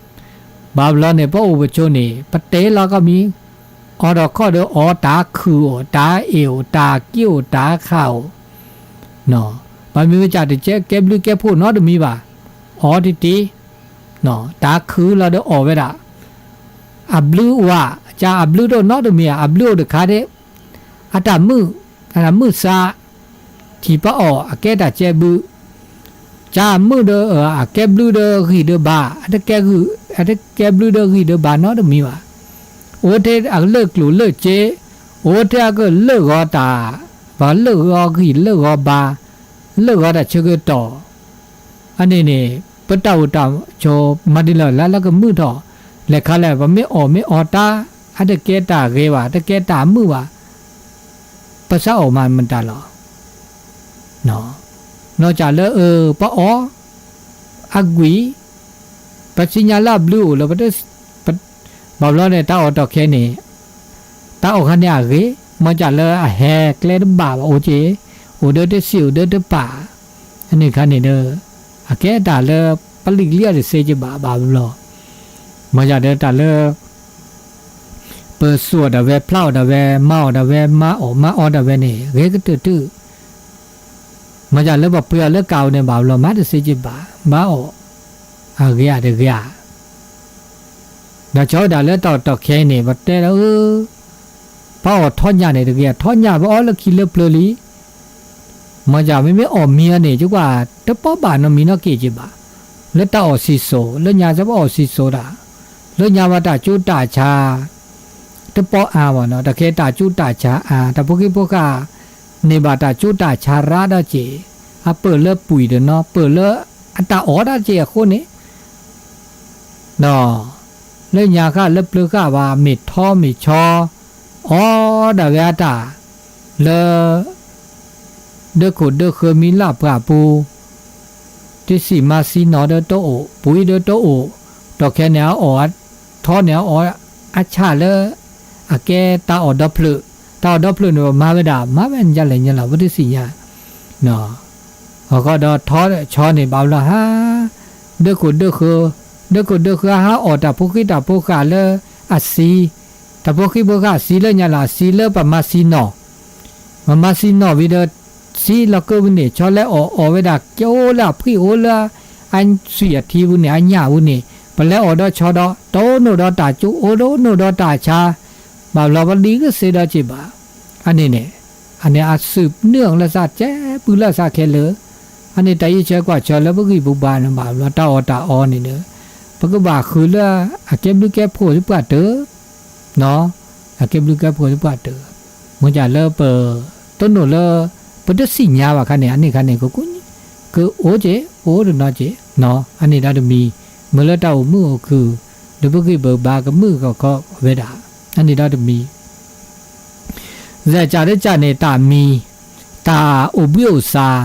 ဘၣ်ဘျီန့ၣ် ပအိၣ်ပဆိးန့ၣ် ပတ့ၢ်လီၤကီၢ်မံၤ, အီၣ်ဒီးခီၣ်ဒီးအီၣ်တၢ်ခုၣ်အိၣ်, တၢ်အ့ၣ်အိၣ်, တၢ်က့ၣ်အိၣ်, တၢ်ခးအိၣ်, ဘၣ်မနုၤကစၢ်တကဲကဲဘျုးကဲဖှိၣ်နီတမံၤဘၣ်, အီၣ်တ့ၢ်တ့ၢ် တၢ်ခုၣ်လီၤဒီးအီၣ်ဝဲဒၣ်, အဘျုးအိၣ်ဧါ, ကစၢ်အဘျုးတအိၣ်နီတမံၤဧါ, အဘျုးအိၣ်တခါဒၣ်, အတၢ်မုာ်, အတၢ်မုာ်သး, ထံၣ်ပအီၣ်အကဲတၢ်ကဲဘျုး, ကစၢ်မုာ်ဒီးအကဲဘျုးဒီးဂံၢ်ဒီးဘါ, အတကဲဘျုးဒီးဂံၢ်ဒီးဘါနီတမံၤဘၣ်, အိၣ်ထဲအကလၢာ်ကျိၣ်လၢာ်စ့, အိၣ်ထဲအကလၢာ်ဂီၤတၢ်, ပှၤလၢာ်ဂီၤဂံၢ်လၢာ်ဂီၤဘါ, လၢာ်ဂီၤတၢ်ဆၢကတီၢ်, အန့ၣ်န့ၣ် ပတၢ်အိၣ်တၢ်ဆိးမၤဒ်လဲၣ်လၢလၢကမုာ်ထီၣ်, လဲၤခါလဲၣ် ပမ့ၢ်အီၣ်မ့ၢ်အီတၢ် အတကဲတၢ်ဂ့ၤဘၣ် တကဲတၢ်မုာ်ဘၣ်, ပစးအီၣ်မၤမတၤလီၤ. နီၢ်ကၢ်လၢအ ပအီၣ် အကွံာ် ပသ့ၣ်ညါလၢအဘျုးအိၣ်လၢ ဘၣ်ဘျီန့ၣ် တၢ်အီၣ်တီၢ်ခဲအံၤန့ၣ် တၢ်အီၣ်ခါန့ၣ်အဂ့ၤ, မ့ၢ်ကၢ်လၢအဟဲကျဲတဘၣ်ဘၣ်အိၣ်က့ၤ, အိၣ်ဒီးတစံးအိၣ်ဒီးတပာ်, အန့ၣ်ခါန့ၣ်ဒီး အကဲတၢ်လၢ ပလံာ်ကလံအီၤတစ့ကဘၣ်ဘၣ်ဘျီ, မ့ၢ်ကၢ်ဒီးတၢ်လၢ ပစိာ်အီၤဒၣ်ဝဲ ဖျါအီၤဒၣ်ဝဲ မၤအီၤဒၣ်ဝဲ မၤအီၣ်မၤအီဒၣ်ဝဲန့ၣ် ဂ့ၤကတၢၢ်တုၤ မ့ၢ်ကၢ်လၢပပှ့ၤအီၤလၢကးဧိၤန့ၣ်ဘၣ်ဘျီ မၤတစ့ကဘၣ် ဘၣ်အီၣ် အဂ့ၤဧါတဂ့ၤဧါ, ဒီးဆီဝဲဒၣ်လၢတၢ်အီၣ်တီၢ်ခဲအံၤန့ၣ် ပတဲလၢ ပအီၣ်ထီညၣ်န့ၣ်တဂ့ၤ ထီညၣ်ပအီၣ်လၢခံလၢပျၢၤလံ မ့ၢ်ကၢ်မ့မ့ၢ်အီၣ်မံအီၤန့ၣ် ကကွၢ်တပီၢ်ဘၣ်နီတမံၤနီတက့ၢ်က့ၤဘၣ်, လၢတၢ်အီၣ်စံၣ်စိၤ လၢညါစ့ၢ်ပအီၣ်စံၣ်စိၤဒၣ်, လၢညါဘၣ်တၢ်ကၠူတၢ်ဆါ တပီၢ်အါဘၣ်နီၤ, တၢ်ခဲတၢ်ကၠူတၢ်ဆါအါ, တၢ်ဖိဃံဖိဃာ် န့ၢ်ဘၣ်တၢ်ကၠူတၢ်ဆါရၣ်ဒီးက့ၢ်, အပၢၢ်လၢပှံာ်တနီၤ ပၢၢ်လၢအတၢ်အီၣ်ဒီးက့ၢ်အဃိန့ၣ် ဒီး လၢညါဃၣ်လၢပျၢၤဃၣ်ဘၣ် မ့ၢ်ထီမ့ၢ်ဆီ အီၣ်ဒၣ်ဝဲအတၢ် လၢ ဒၢခိၣ်ဒၢဃၢၤမံလၢ်ပှၢ်ပူၤ တစံၣ်မၤစံၣ်နီၤဒီးတအိၣ် ပှံၤဒီးတအိၣ်, တီၢ်ခဲန့ၣ်အအီၣ် ထီန့ၣ်အအီၣ် အဆၣ်လၢ အကဲတၢ်အီၣ်ဒီဖျၢၣ်, တၢ်အီၣ်ဒီဖျၢၣ်န့ၣ် ပမၤဝဲဒၣ် မၤဝဲညါလဲၣ်ညါလီၤ ပတသ့ၣ်ညါ အဃိဒီးထီဆီန့ၣ်ဘၣ်ဘျီဟါ, ဒၢခိၣ်ဒၢဃၢၤ, ဒၢခိၣ်ဒၢဃၢၤဟါအီၣ်တၢ်ဖိဃံတၢ်ဖိဃာ်လၢအစံ, တၢ်ဖိဃံဖိဃာ်စံလၢညါလၢအစံလၢပမၤစံနီၣ်, ပမၤစံနီၣ်ဝံၤဒီး စံလီၤကၢဝံၤန့ၣ် ဆီလၢအီၣ်အီၣ်ဝဲဒၣ်ကၠိလၢအဖှံအိၣ်လၢ အဆွံၣ်အထံပူၤန့ၣ် အညၣ်ပူၤန့ၣ် ပလဲၤအီၣ်ဒီးဆီဒီး တအိၣ်နိၣ်ဒီးတၢ်ကၠိ အိၣ်တအိၣ်နိၣ်ဒီးတၢ်ဆါ, ဘၣ်ဘျီပလံၤကစ့ဒီးက့ၤဘၣ်, အန့ၣ်န့ၣ် အန့ၣ်အစုၣ်နုာ်လၢသးကဲပုၢ်လၢသးခဲလၢာ်, အန့ၣ်တၢ်အံးဆၢကွၢ်ဆၢလၢပဂံၢ်ပဘါန့ၣ်ဘၣ်ဘျီ တၢ်အီၣ်တၢ်အီန့ၣ်ဒီး ပကဘၣ်ဃုလၢအကဲဘျုးကဲဖှိၣ်သပှၢ်တၢၢ် အကဲဘျုးကဲဖှိၣ်သပှၢ်တၢၢ်, မ့ၢ်ကၢ်လၢပ တနိၣ်လၢ ပတသ့ၣ်ညါဘၣ်ခါန့ၣ် အန့ၣ်ခါန့ၣ် ကအိၣ်က့ၤ ကအိၣ်တနီၤက့ၤ, အန့ၣ်ဒီးတမံၤ, မ့ၢ်လၢတၢ်အိၣ်မုာ်အိၣ်ခုၣ် ဒီးပဂံၢ်ပဘါကမုာ်ကခီဝဲဒၣ်, အန့ၣ်ဒီးတမံၤ စဲးကၢ်တကၢ်န့ၣ် တၢ်မံၤ, တၢ်အိၣ်ဘှံးအိၣ်သါ,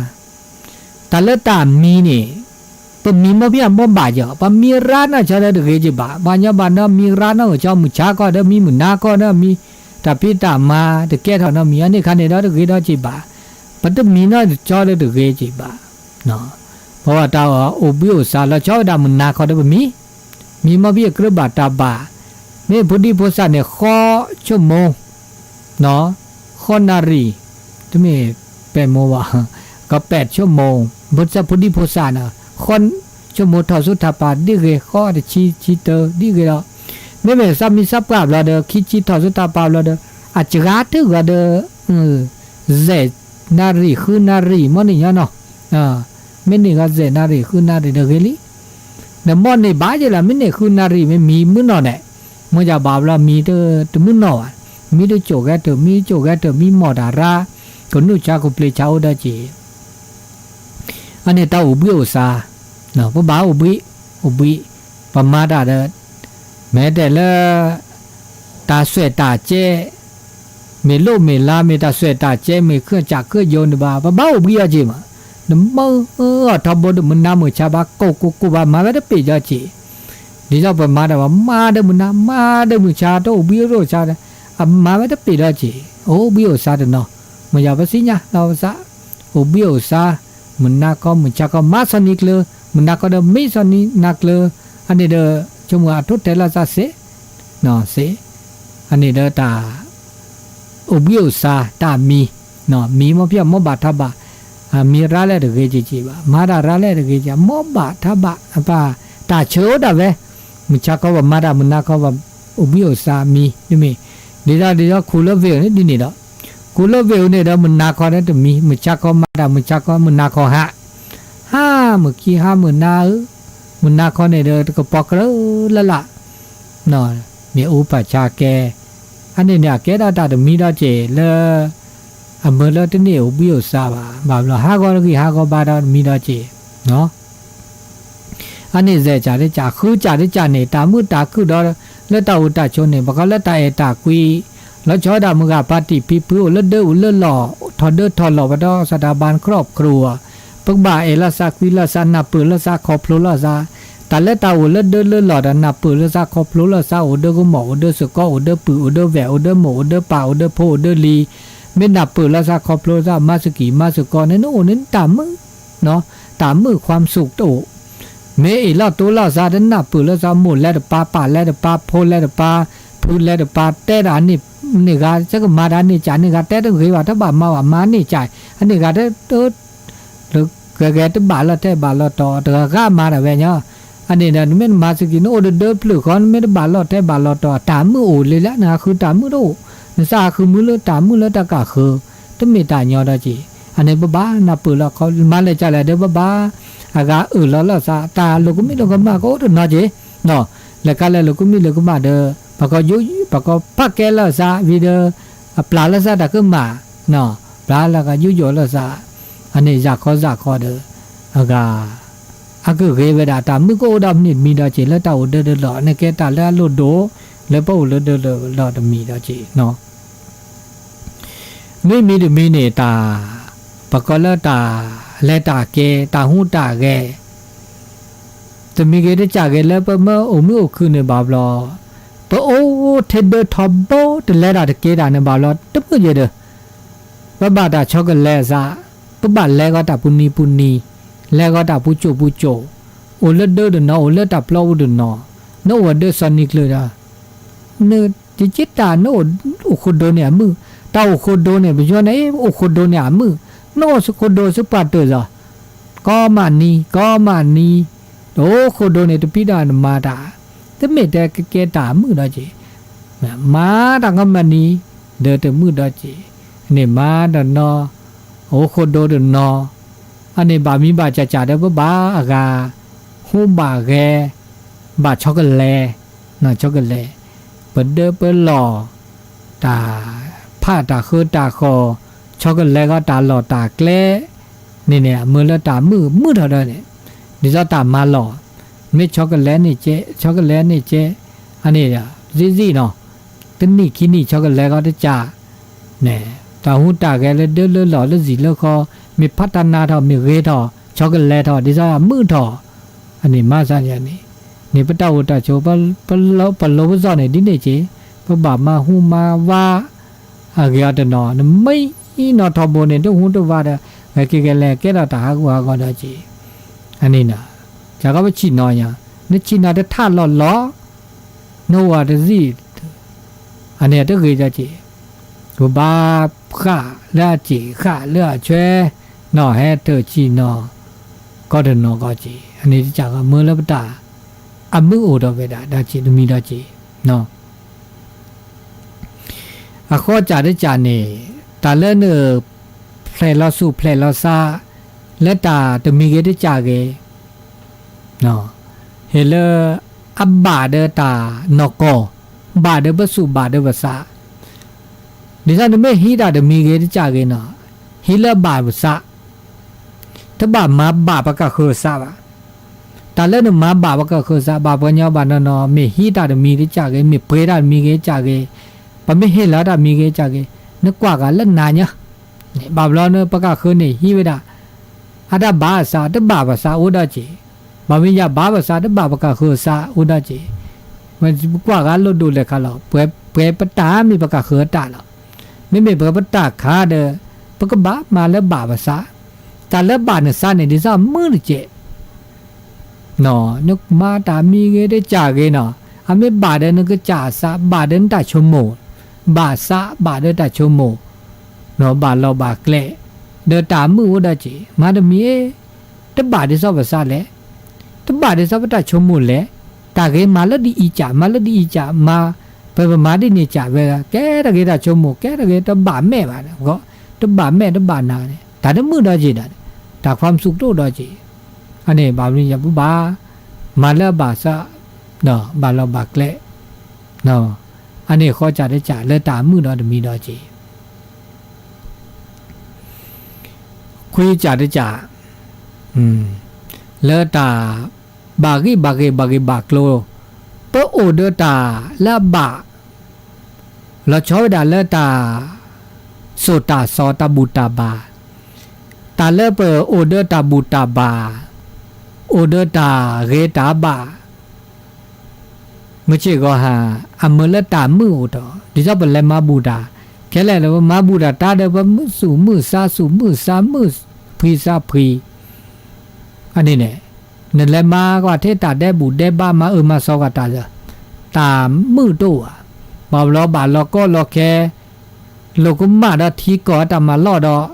တၢ်လၢတၢ်မံၤန့ၣ် ပမံၤမ့ၢ်ဖဲအမိၢ်ဘၣ်ယီၤ ပမံၤရါနီၢ်ဆီဒီးတဂ့ၤက့ၤဘၣ်, ပှၤညီဘၣ်နီၢ်မံၤရါနီၢ်ဂီၤဆီ မုၢ်ဆါခီဒီးမံၤ မုၢ်နၤခီဒီးမံၤ, တၢ်ဖံးတၢ်မၤတကဲထီၣ်နီတမံၤ အန့ၣ်ခါန့ၣ်ဒီးတဂ့ၤဒီးက့ၤဘၣ်, ပတမံၤနီၢ်ဆီဒီးတဂ့ၤက့ၤဘၣ် ပဝဲတၢ်အိၣ်ဘှံးအိၣ်သါလီၤဆီဝဲဒၣ်မုၢ်နၤခီဒီးပမံၤ, မံၤမ့ၢ်ဖဲအကြၢးဘၣ်တၢ်ဘၣ်, မ့ၢ်ဖိဒံဖိသၣ်န့ၣ် ဃီဆိကမိၣ်, ဃီနၣ်ရံၣ်, တမ့ၢ်ပဲာ်မိၢ်ဘၣ်, ကပဲာ်ဆိကမိၣ်, ဖိဒံဖိသၣ်န့ၣ် ဃီဆိကမိၣ်ထီၣ်ဆူထးပာ်ဒ်ဂ့ၤ ဃီတဆံဆံတၢဒ်ဂ့ၤဒီး, မ့မ့ၢ်သးမံၤသးပှၢ်ဘျီဒီး ခံဆံထီၣ်ဆူထးပာ်ဘျီဒီး အစှၤတဂၤဒီး စဲးနၣ်ရံၣ်ဃုနၣ်ရံၣ် မ့ၢ်န့ၣ်ညီနီၤ, မ့ၢ်န့ၢ်ဂၤစဲးနၣ်ရံၣ်ဃုနၣ်ရံၣ်ဒီးဂ့ၤလံ, ဒီးမ့ၢ်န့ၢ်ဘၣ်ယဲလီၤ မ့ၢ်န့ၢ်ဃုနၣ်ရံၣ် မ့ၢ်မံၤမုၢ်နီၢ်န့ၣ်, မ့ၢ်ယဘၣ်ဘျီမံၤတမုၢ်နီၢ်ဘၣ်, မံၤတကိၣ်ဂဲၤတၢၢ် မံၤတကိၣ်ဂဲၤတၢၢ် မံၤမီၢ်တၢ်ရါ, ကနုာ်ဆါကပျ့ၤဆါအိၣ်ဒီးက့ၤ အန့ၣ်တၢ်အိၣ်ဘှံးအိၣ်သါ, ပဘၣ်အိၣ်ဘှံး, အိၣ်ဘှံး, ပမၤတၢ်ဒီး မ့ၢ်တဲလၢ တၢ်စွဲးတၢ်ကဲ, မ့ၢ်လိၣ်မ့ၢ်လါ မ့ၢ်တၢ်စွဲးတၢ်ကဲ မ့ၢ်ခၢၣ်စးခၢၣ်ယိာ်န့ၣ်ဘၣ် ပဘၣ်အိၣ်ဘှံးအီၤက့ၤမး, နမၢအီၤထီဘိဒီးမုၢ်နၤမုၢ်ဆါဘၣ် ကိၢ်ကိၢ်ကိၢ်ဘၣ် မၤဝဲတပ့ၤဒီးက့ၤ, ဒ်သိးပမၤတၢ်ဘၣ် မၤဒီးမုၢ်နၤ မၤဒီးမုၢ်ဆါ တအိၣ်ဘှံးတအိၣ်ဆါဒီး အမၤဝဲတပ့ၤဒီးက့ၤ, အိၣ်ဘှံးအိၣ်သါတနီၤ, မ့ၢ်ယၤပသ့ၣ်ညါလီၤပသး, အိၣ်ဘှံးအိၣ်သါ, မုၢ်နၤခီမုၢ်ဆါခီ မၤစီၤနံၤကျၢၤ, မုၢ်နၤခီဒီးမံစီၤနံၤနၤကျၢၤ, အန့ၣ်ဒီး ဆိကမိၣ်အထိၣ်တဲလီၤသးစ့, စ့, အန့ၣ်ဒီးတၢ် အိၣ်ဘှံးအိၣ်သါ တၢ်မံၤ, မံၤမ့ၢ်ဖဲအမိၢ်ဘၣ်ထါဘၣ်, မံၤရါလဲၣ်တဂ့ၤက့ၤက့ၤဘၣ်, မၤတၢ်ရါလဲၣ်တဂ့ၤက့ၤ အမိၢ်ဘၣ်ထါဘၣ်, အပၢ်တၢ်ဆၢအိၣ်ဒၣ်ဝဲ, မုၢ်ဆါခီပမၤတၢ် မုၢ်နၤခီပ အိၣ်ဘှံးအိၣ်သါမံၤ တမ့ၢ်, ဒ်သိးဒ်သိးခူလၢဝ့ၢ်အိၣ်န့ၣ်ဒ်န့ၣ်ဒီး, ခူလၢဝ့ၢ်အိၣ်န့ၣ်ဒီး မုၢ်နၤခီဒီးတမံၤ မုၢ်ဆါခီမၤတၢ် မုၢ်ဆါခီ မုၢ်နၤခီဟး, ဟါမုၢ်ခံဟါမုၢ်နၤဧၢ, မုၢ်နၤခီန့ၣ်ဒီးတကပီၤကြၢးလၢ်လၢ် မ့ၢ်အူပၢ်ဆါကဲ, အန့ၣ်န့ၣ် အကဲထီၣ်တၢ်တမံၤဒီးက့ၤလၢ အမၢလၢတန့ၢ်အိၣ်ဘှံးအိၣ်သါဘၣ်, ဘၣ်ဘျီဟးဂီၤတဂ့ၤဟးဂီၤဘၣ်ဒီးတမံၤဒီးက့ၤ, နီၤ, အန့ၣ်စဲးကးတကး ဃုကးတကးန့ၣ် တၢ်မုာ်တၢ်ခုၣ်ဒီး လၢတၢ်အိၣ်တၢ်ဆိးန့ၣ် ပှၤကီလၢတၢ်အဲၣ်တၢ်ကွံ, လီၤဆီဒၣ်မုၢ်ဂၤပၢ်တံၢ်ဖံဖုအိၣ်လၢဒၢအိၣ်လၢလီၢ် ထီၣ်ဒၢထီၣ်လီၢ် ပဒီး สถาบันครอบครัว ပကဘၣ်အဲၣ်လီၤသးကွံလီၤသး နၢ်ပၢၢ်လီၤသးခီဖျိလီၤသး, တၢ်လၢတၢ်အိၣ်လၢဒၢလၢလီၢ်ဒီး နၢ်ပၢၢ်လီၤသးခီဖျိလီၤသး အိၣ်ဒၢကမီၣ် အိၣ်ဒၢစ့ၢ်ကီး အိၣ်ဒၢပုၢ် အိၣ်ဒၢဝဲၢ် အိၣ်ဒၢမိၢ် အိၣ်ဒၢပၢ် အိၣ်ဒၢဖိ အိၣ်ဒၢလံၤ, မ့ၢ်နၢ်ပၢၢ်လီၤသးခီဖျိလီၤသး မၤစကံၢ်မၤစ့ၢ်ကီးန့ၣ် နအိၣ်န့ၣ်တၢ်မုာ် တၢ်မုာ် ความสุข တအိၣ်, မ့ၢ်အ့ၣ်လီၤတိလီၤသး တနၢ်ပၢၢ်လီၤသး မိၢ်လဲၤတပၤ ပၢ်လဲၤတပၤ ဖိလဲၤတပၤ ဖုလဲၤတပၤ တဲဒၣ်န့ၣ် န့ၢ်ဂၤ ကမၤတၢ်န့ၢ်ကး န့ၢ်ဂၤတဲတဂ့ၤဘၣ် တဘၣ်မၤဘၣ် မၤန့ၢ်ကး အန့ၢ်ဂၤတဲ လၢဂဲၤဂဲၤတဘၣ်လီၤထဲဘၣ်လီၤတီၤ တဂၤဂၤမၤတၢ်ဝဲညီ, အန့ၣ်ဒီး နမ့ၢ်နမၤစကံၢ် နအိၣ်တဒၢဖျၢၣ်ဃီ နမ့ၢ်တဘၣ်လီၤထဲဘၣ်လီၤတီၤ တၢ်မုာ်အိၣ်လံလၢ နဟးဃုတၢ်မုာ်တအိၣ်, နသးဟးဃုမုာ်လၢတၢ်မုာ်လၢတၢ်ကၢ်ဃၢၤ တမ့ၢ်တၢ်ညီဒီးက့ၤ, အန့ၣ်ပဘၣ်နၢ်ပၢၢ်လီၤ မၤလဲၤကလဲၣ်ဒီးပဘၣ် အဂၤအၢၣ်လီၤလီၤသး တၢ်လိာ်ကမံၣ်လိာ်ကမၣ်ကအိၣ်တနီၤက့ၤ, လဲၤကလဲၤလိာ်ကမံၣ်လိာ်ကမၣ်ဒီး ပကယူ ပကဖးကဲလီၤသး ဝံၤဒီး အပျၢ်လီၤသးတၢ်ကမၣ် ပျၢ်လီၤသးတၢ်ကမၣ် ပျၢ်လီၤကယူယီၤလီၤသး အန့ၣ်ယၤခီသးခီဒီး အဂၤ အကဂ့ၤဝဲဒၣ်တၢ်မုာ်ကအိၣ်ဒီးမနုၤတမံၤဒီးက့ၤ လၢတၢ်အိၣ်ဒၢဒၢလီၢ် အန့ၣ်ကဲတၢ်လၢအလိၣ်ဒိၣ် လၢပအိၣ်လၢဒၢလၢလီၢ်တမံၤဒီးက့ၤနီၤ မ့မ့ၢ်တမံၤန့ၣ် တၢ် ပကိးလၢတၢ်လဲၤတၢ်က့ၤ တၢ်ဟူးတၢ်ဂဲၤ တမံၤဂ့ၤတကးဂ့ၤလၢပမ့ၢ်အိၣ်မုာ်အိၣ်ခုၣ်န့ၣ်ဘၣ်ဘျီ, ပအိၣ်ထဲဒၢထီဘိ တလဲၤတၢ်တက့ၤတၢ်န့ၣ်ဘၣ်ဘျီ တမုာ်ယဲၢ်ဒီး ပဘၣ်တၢ်ဆီကလဲၤအသး, ပဘၣ်လဲၤဂီၤတၢ်ပူၤနံၤပူၤနံၤ, လဲၤဂီၤတၢ်ပူၤကိၣ်ပူၤကိၣ်, အိၣ်လၢဒၢတနီၤ အိၣ်လၢတၢ်ပျီပူၤတနီၤ, နအိၣ်ဝဲဒၢစီၤနံၤကျၢၤဒီး နတက့တၢ်နအိၣ်အိၣ်ဃိဒိန့ၣ်အမုာ်, တၢ်အိၣ်ဃိဒိန့ၣ် ပယီၤန့ၣ် အိၣ်ဃိဒိန့ၣ်အမုာ်, နအိၣ်ဃိဒိစ့ၢ်ပှၤတၢၢ်သီ, ကိးမးနံၤ ကိးမးနံၤ, တအိၣ်ဃိဒိန့ၣ် တပံဒၣ်နမၤတၢ်, တမ့ၢ်တဲကကဲတၢ်မုာ်ဒီးက့ၤ, မၤတၢ်ကိးမးနံၤ ဒီးတမုာ်ဒီးက့ၤ, န့ၣ်မၤတနီၤ အိၣ်ဃိဒိတနီၤ, အန့ၣ်ဘၣ်မံဘၣ်စးစးဒီးပဘၣ်အဂၤ ဟူးဘၣ်ဂဲၤ ဘၣ်ဆီကလဲၤ, ဆီကလဲၤ, ပဒၢပလီၢ်, တၢ်ဖးတၢ်ဃၢတၢ်ဃီၤ, ဆီကလဲၤဂီၤတၢ်လီၢ်တၢ်ကျဲ, န့ၣ်န့ၣ် အမ့ၢ်လၢတၢ်မုာ်မုာ်ထီၣ်ဒီးန့ၣ်, ဒ်သိးတၢ်မၤလီၢ်, မ့ၢ်ဆီကလဲၤန့ၣ်ကဲ, ဆီကလဲၤန့ၣ်ကဲ, အန့ၣ် စံးစံးနီၤ, တနံၣ်ခံနံၣ်ဆီကလဲၤဂီၤတကး, န့ၣ် တၢ်ဟူးတၢ်ဂဲၤလၢဒၢလၢလီၢ်လၢစံာ်လၢဃီ, မ့ၢ်ဖးတၢ်နးထီၣ် မ့ၢ်ဂ့ၤထီၣ် ဆီကလဲၤထီၣ် ဒ်သိးအမုာ်ထီၣ်, အန့ၣ်မၤသးန့ၣ်န့ၣ်, န့ၣ်ပတၢ်အိၣ်တၢ်ဆိး ပလိၤပစီၣ်န့ၣ် ဒ်န့ၣ်က့ၤ, ပဘၣ်မၤဟူးမၤဝး, အဂ့ၤအီၤတနီၤ နမ့ၢ်နီၣ်ထီဘိန့ၣ် တဟူးတဝးဒီး ဂဲၤက့ၤဂဲၤလဲၤကဲထီၣ်တၢ်ဟးဂူာ်ဟးဂီၤဒီးက့ၤ, အန့ၣ်နီၤ, ကကီပဆံၣ်နီၤညါ, နဆံၣ်နီၤတထးလီၤလီၤ နအိၣ်တသံၣ်, အန့ၣ်တဂ့ၤဒီးက့ၤ, ပဘၣ်ဃၣ်လၢအစ့ၣ်ဃၣ်လၢအဆွဲ, နီၢ်ဟဲထၢၣ်ဆံၣ်နီၤ, ကီတနီၤကီက့ၤ, အန့ၣ်တကးကီမ့ၢ်လၢပတၢ်, အမုာ်အိၣ်ဒီးဝဲဒၣ် ဒီးက့ၤတမံၤဒီးက့ၤ, အဃိကးတကးန့ၣ်, တၢ်လၢန, ဖျဲၣ်လီၤဆူၣ်ဖျဲၣ်လီၤဆါ, လၢတၢ်တမံၤဂ့ၤတကးဂ့ၤ, ဟ့ၣ်လၢ, အဘၣ်ဒီးတၢ်နီၢ်ကီၢ်, ဘၣ်ဒီးပဆူၣ်ဘၣ်ဒီးပသး, ဒ်သိးနမ့ၢ်ဟံးတၢ်တမံၤဂ့ၤတကးဂ့ၤနီၤ, ဟံးလၢအဘၣ်ပသး, တဘၣ်မၤဘၣ်ပကဃၢၤသးဘၣ်, တၢ်လၢနမၤဘၣ်ပကဃၢၤသး ဘၣ်ပှၤကညီဘၣ်နီၢ်နီၢ် မ့ၢ်ဟံးတၢ်တမံၤတကးဂ့ၤ မ့ၢ်ပှဲၤတၢ်တမံၤဂ့ၤတကးဂ့ၤ, ပမ့ၢ်ဟ့ၣ်လီၤတၢ်တမံၤဂ့ၤတကးဂ့ၤ, နကွၢ်ဂၤလၢနၤညါ, ဘၣ်ဘျီနပကဃၢၤန့ၣ်ဟံးဝဲဒၣ်, အတၢ်ဘၣ်အသး တဘၣ်ပသးအိၣ်ဒီးက့ၤ, ဘၣ်မ့ၢ်ယၤဘၣ်ပသး တဘ၁းပကဃၢၤသးအိၣ်ဒီးက့ၤ, ပကွၢ်ဂၤလိၣ်ဒိၣ်လဲၣ်ခါလီၤ, ပှဲၤပတၢ်မ့ၢ်ပကဃၢၤတၢ်လီၤ, မ့မ့ၢ်ပှဲၤပတၢ်ခါဒီး, ပကဘၣ်မၤလၢဘၣ်ပသး, တၢ်လၢဘၣ်နသးန့ၣ် ဒ်သိးမုာ်တကဲး နမၤတၢ်မံၤဂ့ၤတကးဂ့ၤနီၤ, အမ့ၢ်ဘၣ်ဒီးနကစၢ်အသး ဘၣ်ဒီးနတၢ်ဆိကမိၣ်, ဘၣ်သးဘၣ်ဒီးတၢ်ဆိကမိၣ်, ဘၣ်လီၢ်ဘၣ်ကျဲ, ဒီးတၢ်မုာ်အိၣ်ဒီးက့ၤ, မၤတမံၤ, တဘၣ်ဒ်သိးပသးလဲၣ်, တဘၣ်ဒ်သိးပတၢ်ဆိကမိၣ်လဲၣ်, တၢ်ဂ့ၤမၤလၢဒ်အံၤကး မၤလၢဒ်အံၤကး မၤ, ပမၤဒ်န့ၣ်ကးဝဲ, ကဲတဂ့ၤတၢ်ဆိကမိၣ် ကဲတဂ့ၤတဘၣ်မဲာ်ဘၣ်, တဘၣ်မဲာ်တဘၣ်နၤန့ၣ် တၢ်တမုာ်ဒီးက့ၤဒၣ်, တၢ်ခွါမုၣ်သူၣ်ကတိၣ်ဒီးက့ၤ, အန့ၣ်ဘၣ်မနုၤယပဘၣ်, မၤလၢအဘၣ်သး, ဘၣ်လီၢ်ဘၣ်ကျဲ, အန့ၣ်ဃီကးတကးလၢတၢ်မုာ်ဒီးတမံၤဒီးက့ၤ ခွံကးတကး, လၢတၢ်, ဘၣ်ဂံၢ်ဘၣ်ဂ့ၤ ဘၣ်ဂ့ၤဘၣ်ကျိၤ, ပအိၣ်ဒီးတၢ်လၢအဘၣ်, လီၤဆီဝဲဒၣ်လၢတၢ် စိာ်တၢ်စီတၢ်ဘူၣ်တၢ်ဘါ, တၢ်လၢပအိၣ်ဒီးတၢ်ဘူၣ်တၢ်ဘါ, အိၣ်ဒီးတၢ်ဂ့ၤတၢ်ဘၣ် မုၢ်ဆ့ၣ်ဂီၤဟါ, အမၢလၢတၢ်မုာ်အိၣ်ထီၣ်, ဒ်သိးပလဲၤမၤဘူၣ်တၢ်, ခဲလၢာ်လၢပမၤဘူၣ်တၢ် တၢ်ဒီးပမုာ်သူၣ်မုာ်သး သူၣ်မုာ်သး မုာ်ဖှံသးဖှံ, အန့ၣ်န့ၣ်, နလဲၤမၤကွၢ်ထဲတၢ်ဒဲးဘူၣ်ဒဲးဘါ မၤအၢမၤသီကွၢ်တၢ်ဒီး, တၢ်မုာ်တအိၣ်ဘၣ်, ဘၣ်ဘျီဘၣ်လီၤကီလီၤခဲ လိာ်ကမၣ်ဒီးထံကီၢ်အတၢ်မၤလီၢ်ဒီး,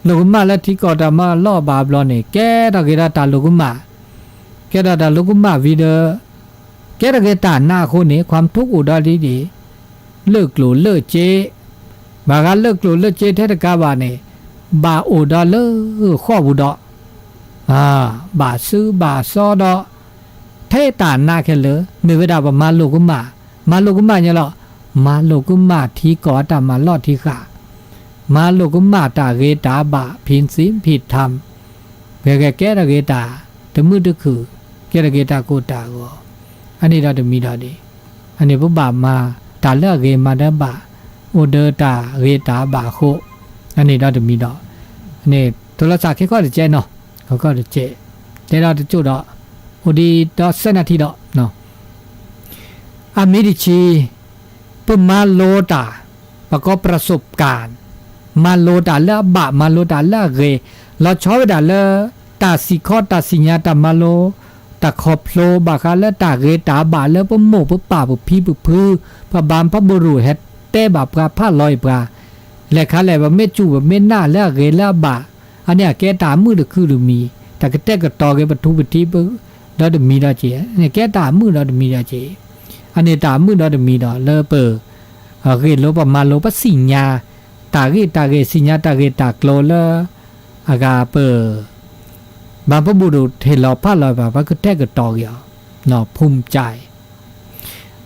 လိာ်ကမၣ်လၢထံကီၢ်တၢ်မၤလီၢ်ဘၣ်ဘျီန့ၣ် ကဲထီၣ်က့ၤဒီးတၢ်လိာ်ကမၣ်, ကဲထီၣ်တၢ်လိာ်ကမၣ်ဝံၤဒီး, ကဲထီၣ်က့ၤတၢ်နးအဃိန့ၣ် ความทุกข์အိၣ်ဒီးဒ်န့ၣ်, လၢာ်ကျိၣ်လၢာ်စ့, ဘၣ်ဃးလၢာ်ကျိၣ်လၢာ်စ့ထဲတကးဘၣ်န့ၣ်, ဘၣ်အိၣ်ဒီးလၢဃိာ်ပူၤဒီး ဘၣ်စုဘၣ်စီဒီး, ထဲတၢ်နးခဲလၢာ် မ့ၢ်ဝဲဒၣ်ပမၤလိာ်ကမၣ်, မၤလိာ်ကမၣ်ညါလီၤ, မၤလိာ်ကမၣ်ထံကီၢ်အတၢ်မၤလီၢ်ထံဃာ်, မၤလိာ်ကမၣ်တၢ်ဂ့ၤတၢ်ဘၣ် ဖံသံဖံထၢမ်, ဂဲၤဂဲၤကဲထီၣ်ဂ့ၤတၢ်, တမုာ်တခုၣ်, ကဲထီၣ်ဂ့ၤတၢ်ကိၢ်တၢ်ဂီၤ, အန့ၣ်ဒီးတမံၤဒီးဒ်, အန့ၣ်ပဘၣ်မၤတၢ်လၢအဂ့ၤမၤတၢ်ဘၣ်, အိၣ်ဒီးတၢ်ဂ့ၤတၢ်ဘၣ်အဃိ, အန့ၣ်ဒီးတမံၤဒီး, န့ၣ် ထိလီၤစးခဲခီၣ်တကဲနီၤ, ခီၣ်တကဲ, တဲဒီးတကၠိၣ်ဒီး, အိၣ်ဒံးဒီးသၢနၣ်ထံဒီး, အမံၤတဆံ, ပမၤလိတၢ်, ပကိး ประสบการณ์, မၤလိတၢ်လၢအဘၣ် မၤလိတၢ်လၢအဂ့ၤ, လီၤဆီဝဲဒၣ်လၢ တၢ်စံၣ်ခီတၢ်စံၣ်ညါတၢ်မၤလိ, တၢ်ခီဖျိဘၣ်ဃးလၢတၢ်ဂ့ၤတၢ်ဘၣ်လၢပမိၢ်ပပၢ်ပဖံပဖု, ပဘၣ်ပှၤဘူၣ်ရူၢ်ဟဲတဲဘၣ်ပှၤဖးလီၤအံၤပှၤ, လဲၤခါလဲၣ်ပမ့ၢ်စူၢ်ပမ့ၢ်နာ်လၢအဂ့ၤလၢအဘၣ်, အန့ၣ်အကဲတၢ်မုာ်တခုၣ်တမံၤ, တၢ်ကတဲာ်ကတီၤက့ၤပထူပထံး, ဒီးတမံၤဒီးက့ၤ, န့ၣ်ကဲတၢ်မုာ်ဒီးတမံၤဒီးက့ၤ, အန့ၣ်တၢ်မုာ်ဒီးတမံၤဒီးလၢပ ဂ့ၢ်လိပမၤလိပစံၣ်ညါ, တၢ်ဂ့ၢ်တၢ်ဂ့ၢ် စံၣ်ညါတၢ်ဂ့ၢ်တၢ်ကျိၤလၢ အဂၤပ ဘၣ်ပဘူၣ်ဒိၣ်ထံၣ်လီၤဖးလီၤဘၣ် ပကတဲာ်ကတီၤက့ၤအီၤ, ဖူၣ်ကၠဲ,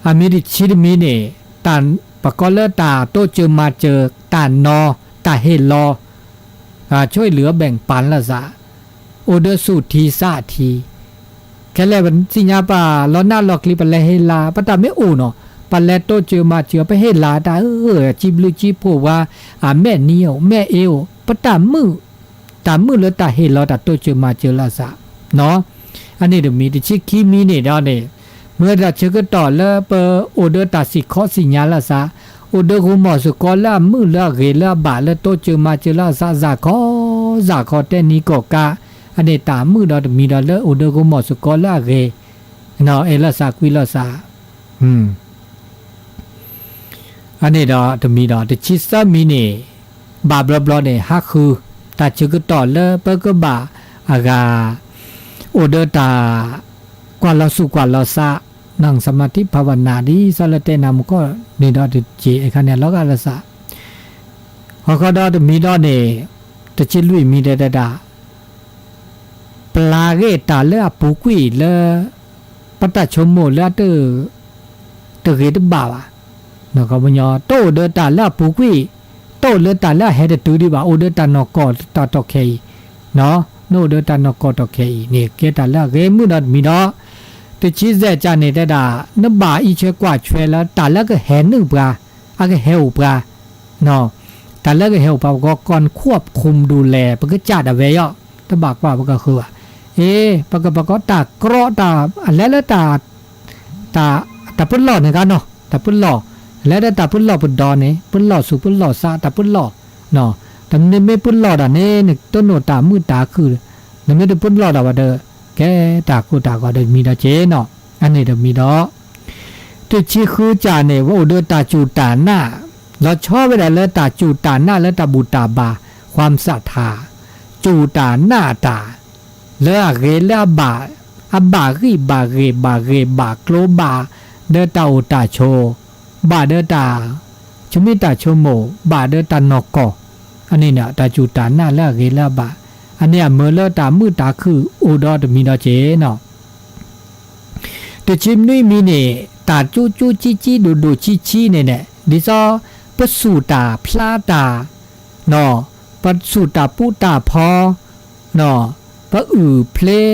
အမံၤတဆံတမံၤန့ၣ်, ပကိးလၢတၢ်တိစၢၤမၤစၢၤ, တၢ်နီၤ, တၢ်ဟ့ၣ်လီၤ, ဆိၣ်လုၢ်အဘဲၣ်ပၢ်လၢသး, အိၣ်ဒီးသူၣ်ထံသးထံ ခဲလၢာ်ပသ့ၣ်ညါပလီၤနးလီၤကျံၤ ပလဲၤဟ့ၣ်လၤ ပတၢ်မ့ၢ်အိၣ်နီၤ, ပလဲၤတိစၢၤမၤစၢၤ ပဟ့ၣ်လၤတၢ်အၢ စံးဘျုးစံးဖှိၣ်ပှၤ, အမဲာ်နံၤအိၣ် မဲာ်အ့အိၣ် ပတၢ်မုာ်, တၢ်မုာ်လၢတၢ်ဟ့ၣ်လီၤတၢ်တိစၢၤမၤစၢၤလၢအသး, အန့ၣ်တမံၤ တဆံခံမံၤန့ၣ်ဒီးန့ၣ်, မ့ၢ်တၢ်ဆၢကတီၢ်လၢပအိၣ်ဒီးတၢ်စံၣ်ခီစံၣ်ညါလၢအသး, အိၣ်ဒီးဂီၤမီၢ်စ့ၢ်ကီးလၢအမုာ်လၢအဂ့ၤလၢအဘၣ်လၢတိစၢၤမၤစၢၤလၢအသး စၢ်ခီ, စၢ်ခီတဲနံၤကီၢ်ကါ, အန့ၣ်တၢ်မုာ်ဒီးတမံၤဒီးလၢအိၣ်ဒီးဂီၤမီၢ်စ့ၢ်ကီးလၢအဂ့ၤ, အဲၣ်လၢသးကွံလၢသး အန့ၣ်ဒီးတမံၤဒီး တဆံသၢမံၤန့ၣ်, ဘၣ်ဘျီဘျီန့ၣ် ဟးဃု, တၢ်ဆၢကတီၢ်လၢပကဘၣ်အဂၤ, အိၣ်ဒီးတၢ်ကွၢ်လီၤသူၣ်ကွၢ်လီၤသး, နၢ် သမာဓိ ภาวนา ဒ်သိးလၢတဲနၤမူကီၢ်န့ၣ်ဒီးတက့ၢ် အခါန့ၣ် အလီၤဂာ်လၢသး, ဟီခီဒီးတမံၤဒီးန့ၣ်, တဆံလွံၢ်မံၤတဲဒၣ် ပျၢ်ဂ့ၢ်တၢ်လၢအပူၤကွံာ်လၢ ပတၢ်ဆိကမိၣ်လၢအတ တဂ့ၤတဘၣ်ဘၣ်, တအိၣ်ဒီးတၢ်လၢအပူၤကွံာ်, တအိၣ်လၢတၢ်လၢအဟဲတတုၤဒံးဘၣ်, အိၣ်ဒီးတၢ်နီၢ်ကီၢ်တၢ်တီၢ်ခဲအံၤ, နအိၣ်ဒီးတၢ်နီၢ်ကီၢ်တီၢ်ခဲအံၤန့ၣ် ကဲတၢ်လၢအဂ့ၤမုာ်ဒီးတမံၤဒီး, တဆံယဲၢ်ကၢ်န့ၣ်တဲဒၣ် နဘၣ်အံးဆၢကွၢ်ဆၢလၢတၢ်လၢကဟဲနုာ်ပှၤ, အကဟဲအိၣ်ပှၤ တၢ်လၢကဟဲအိၣ်ပှၤ ပကိး การควบคุมดูแล ပကစၢ်ဒၣ်ဝဲယီၤ, တဘၣ်ကွၢ်ပကဃုဘၣ်, အ့ ပကပကိးတၢ်ကြီတၢ် အလဲၤလၢ တၢ်ပလီၢ်န့ၣ်ဂ့ၤနီၤ, တၢ်ပလီၢ်, လဲၤဒီးတၢ်ပလီၢ်ပဒီးန့ၣ် ပလီၢ်သူၣ်ပလီၢ်သး တၢ်ပလီၢ်, တမ့ၢ်မ့ၢ်ပလီၢ်ဒၣ်န့ၣ် နတနီၣ်တၢ်မုာ်တၢ်ခုၣ်, နမ့ၢ်တပလီၢ်ဒၣ်ဘၣ်ဒီး ကဲတၢ်ကိၢ်တၢ်ဂီၤဒီးတမံၤဒီးက့ၤနီၤ, အန့ၣ်တမံၤဒီး တဆံဃုကၢ်န့ၣ် ပအိၣ်ဒီးတၢ်စူၢ်တၢ်နာ်, လီၤဆီဝဲဒၣ်လၢတၢ်စူၢ်တၢ်နာ်လၢတၢ်ဘူၣ်တၢ်ဘါ, ความศรัทธา, စူၢ်တၢ်နာ်တၢ်, လၢအဂ့ၤလၢအဘၣ်, အဘၣ်ဂံၢ်ဘၣ်ဂ့ၤ ဘၣ်ဂ့ၤဘၣ်ကျိၤ ဘၣ်ဒီးတၢ်အိၣ်တၢ်ဆိး, ဘၣ်ဒီးတၢ် ဆိမိၣ်တၢ်ဆိကမိၣ်, ဘၣ်ဒီးတၢ်နီၢ်ကီၢ်, အန့ၣ်န့ၣ် တၢ်စူၢ်တၢ်နာ်လၢအဂ့ၤလၢအဘၣ်, အန့ၣ်အမၢလၢတၢ်မုာ်တၢ်ခုၣ်အိၣ်ဒီးတမံၤဒီးက့ၤနီၤ တဆံနွံမံၤန့ၣ် တၢ်ကၠူကၠူကၠံကၠံဒိၣ်ဒိၣ်ဆံးဆံးန့ၣ်န့ၣ် ဒ်သိး ပစူၢ်တၢ်ဖျါတၢ်, ပစူၢ်တၢ်ပူတၢ်ဖီ, ပအုၣ်ဖျ့,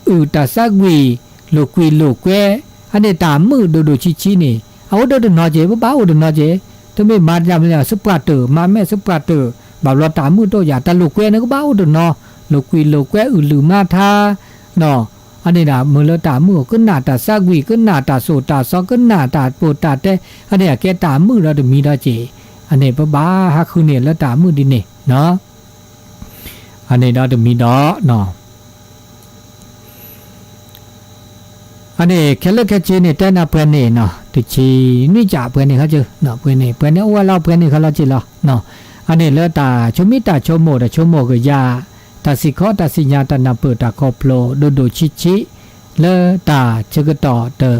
အုၣ် တၢ်ဆါအုၣ်တၢ်ဆါကွံာ် လိာ်ကွံာ်လိာ်ကွဲ အန့ၣ်တၢ်မုာ်ဒိၣ်ဒိၣ်ဆံးဆံးန့ၣ် အအိၣ်ဒၣ်တနီၤက့ၤ ပဘၣ်အိၣ်တနီၤက့ၤ တမ့ၢ်မၤတၢ်မနုၤ ဆူပှၢ်တၢၢ် မၤမဲာ်ဆူပှၢ်တၢၢ် ဘၣ်ဘျီတၢ်မုာ်တအိၣ်ယၤ တၢ်လိာ်ကွဲန့ၣ်ကဘၣ်အိၣ်တနီၤ လိာ်ကွံာ်လိာ်ကွဲအုၣ်လုၢ်မၤထါ အန့ၣ်ဒၣ် မ့ၢ်လၢတၢ်မုာ် ကနၣ်တၢ်ဆါကွံာ် ကနၣ်တၢ်သိၣ်တၢ်သီ ကနၣ်တၢ်ပိာ်တၢ်တဲ အန့ၣ်အကဲတၢ်မုာ်ဒီးတမံၤဒီးက့ၤ အန့ၣ်ပဘၣ်ဟးဃုန့ၣ်လၢတၢ်မုာ်ဒ်န့ၣ် အန့ၣ်ဒီးတမံၤဒီး အန့ၣ်ခဲလၢာ်ခဲဆ့န့ၣ် တဲနၤပှဲၤန့ၣ်နီၤ တဆံနွံကးပှဲၤန့ၣ်ခီကၢ ပှဲၤန့ၣ် ပှဲၤန့ၣ်အိၣ်ဝဲလီၤ ပှဲၤန့ၣ်ခီလီၤက့ၤလီၤ အန့ၣ်လၢတၢ်ဆိမိၣ်တၢ်ဆိကမိၣ် တၢ်ဆိကမိၣ်ကယၤ တၢ်စံၣ်ခီတၢ်စံၣ်ညါ တၢ်နၢ်ပၢၢ်တၢ်ခီဖျိ ဒိၣ်ဒိၣ်ဆံးဆံး လၢတၢ်ဆၢကတီၢ်တၢ် တၢ်တ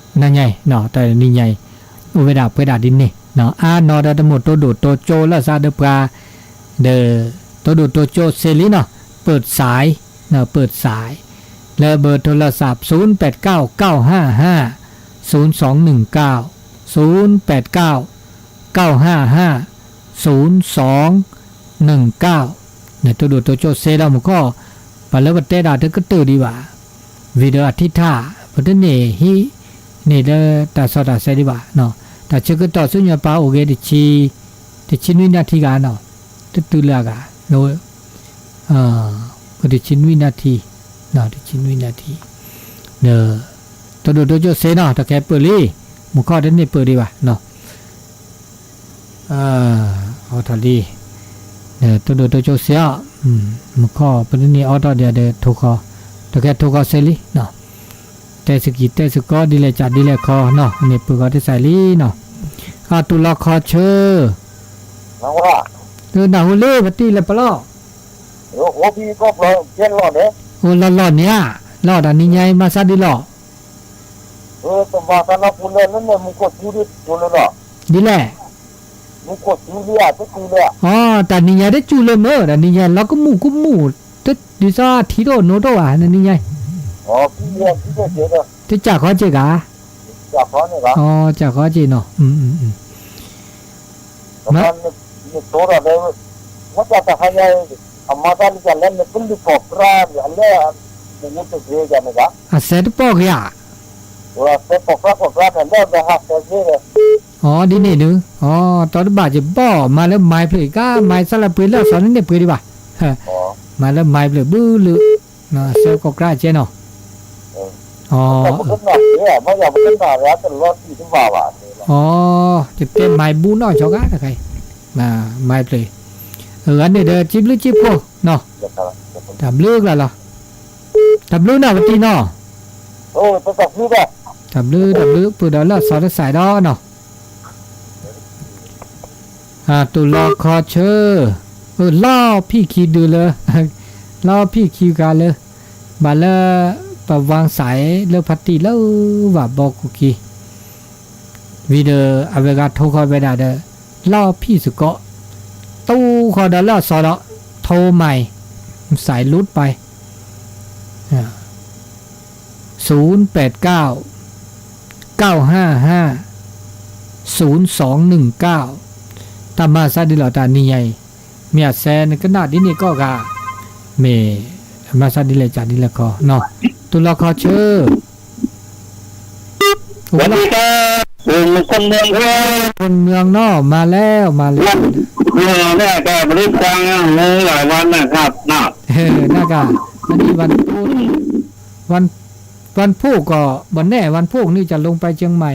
နၤညါအံၤ တနံၤညါအံၤ အိၣ်ဝဲဒၣ်ပှဲၤဒၣ်ဒ်န့ၣ် အါနီၢ်ဒီးတမိၢ်တိဒိၣ်တိကၠိလၢသးဒီးပှၤ ဒီး တိဒိၣ်တိကၠိစ့လံနီၤ ပၢၢ်စဲး ပၢၢ်စဲး လၢဘၢၣ်ထိလၢသး ศูนย์แปดเก้า เก้าห้าห้า ศูนย์สองหนึ่งเก้า ศูนย์แปดเก้า เก้าห้าห้า ศูนย์สองหนึ่งเก้า န့ၣ် တိဒိၣ်တိကၠိစ့ဒီးမူခိၣ် ပှၤလၢပတဲဒၣ်တကတၢၢ်ဒံးဘၣ် ဝံၤဒီးအထံထၣ် ပတန့ၢ်ဟံးန့ၢ်လၢတၢ်စီတၢ်ဆဲဒံးဘၣ်နီၤ တၢ်ဆၢကတီၢ်ဆူညါပၢ်အိၣ်ဂ့ၤ တဆံနွံနၣ်ထံဂၤနီၤ တတုၤလၢအဂၤ ပတဆံနွံနၣ်ထံ တဆံနွံနၣ်ထံ တိဒိၣ်တိကၠိစ့နီၤ တၢ်ကဲပၢၢ်လံ မူခိၣ်တန့ၢ်ပၢၢ်ဒံးဘၣ်နီၤ အီထီၣ်လံ တိဒိၣ်တိကၠိစ့အီၤ မူခိၣ်ပတန့ၢ်အီထီၣ်ဒံးဒီးထိၣ်ဃီ တကဲထိၣ်ဃီစ့လံ တဲစကံးတဲစကီဒ်လဲၣ်ကးဒ်လဲၣ်ခီနီၤ န့ၣ်ပၢၢ်ဃီတစဲးလံနီၤ အတူၢ်လီၤခီဆၢ နၢ်ဟူလံ ပတံၢ်လဲၤပလီၢ် အိၣ်လီၢ်လီၢ်န့ၣ်ဧါ လီၢ်တၢ်နံၤညါအံၤမၤစၢ်ဒ်လီၤ ဒ်လဲၣ် အီ တၢ်နံၤညါတစူၢ်လၢမ့ၢ် တၢ်နံၤညါလီၤကမူၣ်ကမူၣ် တဒ်သိးထံတအိၣ်နိတအိၣ်ဘၣ် တနံၤညါ တစၢ်ခီစ့ၢ်ကီး အီ စၢ်ခီစ့ၢ်နီၤ အစဲတပီၢ်က့ၤဧါ အီ ဒ်န့ၣ်ဒုး အီ တီတဘၣ်ကဘီၣ် မၤလၢမၤဖျၢၣ်ကါ မၤစၢ်လၢပှ့ၤလၢအစီၤန့ၣ်န့ၣ်ပှ့ၤဒံးဘၣ် မၤလၢမၤဖျၢၣ်ဘုလၢ အစဲကီၢ်ကြၢ်ကဲနီၤ အီ အီ ယတဲမၤဘူနီၢ်ဆီကါတခါအံၤ မၤဖျၢၣ် အဂၤန့ၣ်ဒီး စံးဘျုးစံးဖှိၣ်နီၤ တၢ်ဘျုးကျါလီၤ တၢ်ဘျုးနၤပတံၢ်နီၤ တၢ်ဘျုးတၢ်ဘျုး ပၢၢ်ဒီးလၢအစီၤတစဲးဒီးနီၤ တူၢ်လီၤခီဆၢ လီၤဖံၣ်ခံဒုလၢ လီၤဖံၣ်ခံဂၤလၢ ဘၣ်လၢ ပဝါစဲးလၢဖါတံၢ်လၢ ဝၣ်ဘီကူၣ်ခံ ဝံၤဒီးအဝဲဂၤထိၣ်ဃီဝဲဒၣ်ဒီး လီၤဖံၣ်စ့ၢ်ကီး တူၢ်ဃီဒီးလၢအစီၤဒီး ထိၣ်မး စဲးလူတပၢ် ศูนย์แปดเก้า เก้าห้าห้า ศูนย์สองหนึ่งเก้า တၢ်မၤစၢ်ဒ်လီၤတၢ်နံၤညါအံၤ မ့ၢ်အစဲနကနၣ်ဒ်န့ၣ်ကိးဂၤ မ့ၢ်အမၤစၢ်ဒ်လဲၣ်ကးဒ်လဲၣ်ခီနီၤ တူၢ်လီၤခီဆၢ สวัสดีครับผมคนเมืองครับ คนเมืองเนาะ มาแล้ว มาแล้ว เมืองเนี่ยก็บริษัทหลายวันนะครับนะ เออ น่ากะ อันนี้วันพุธ วัน วันพุธก็บ่แน่ วันพุธนี่จะลงไปเชียงใหม่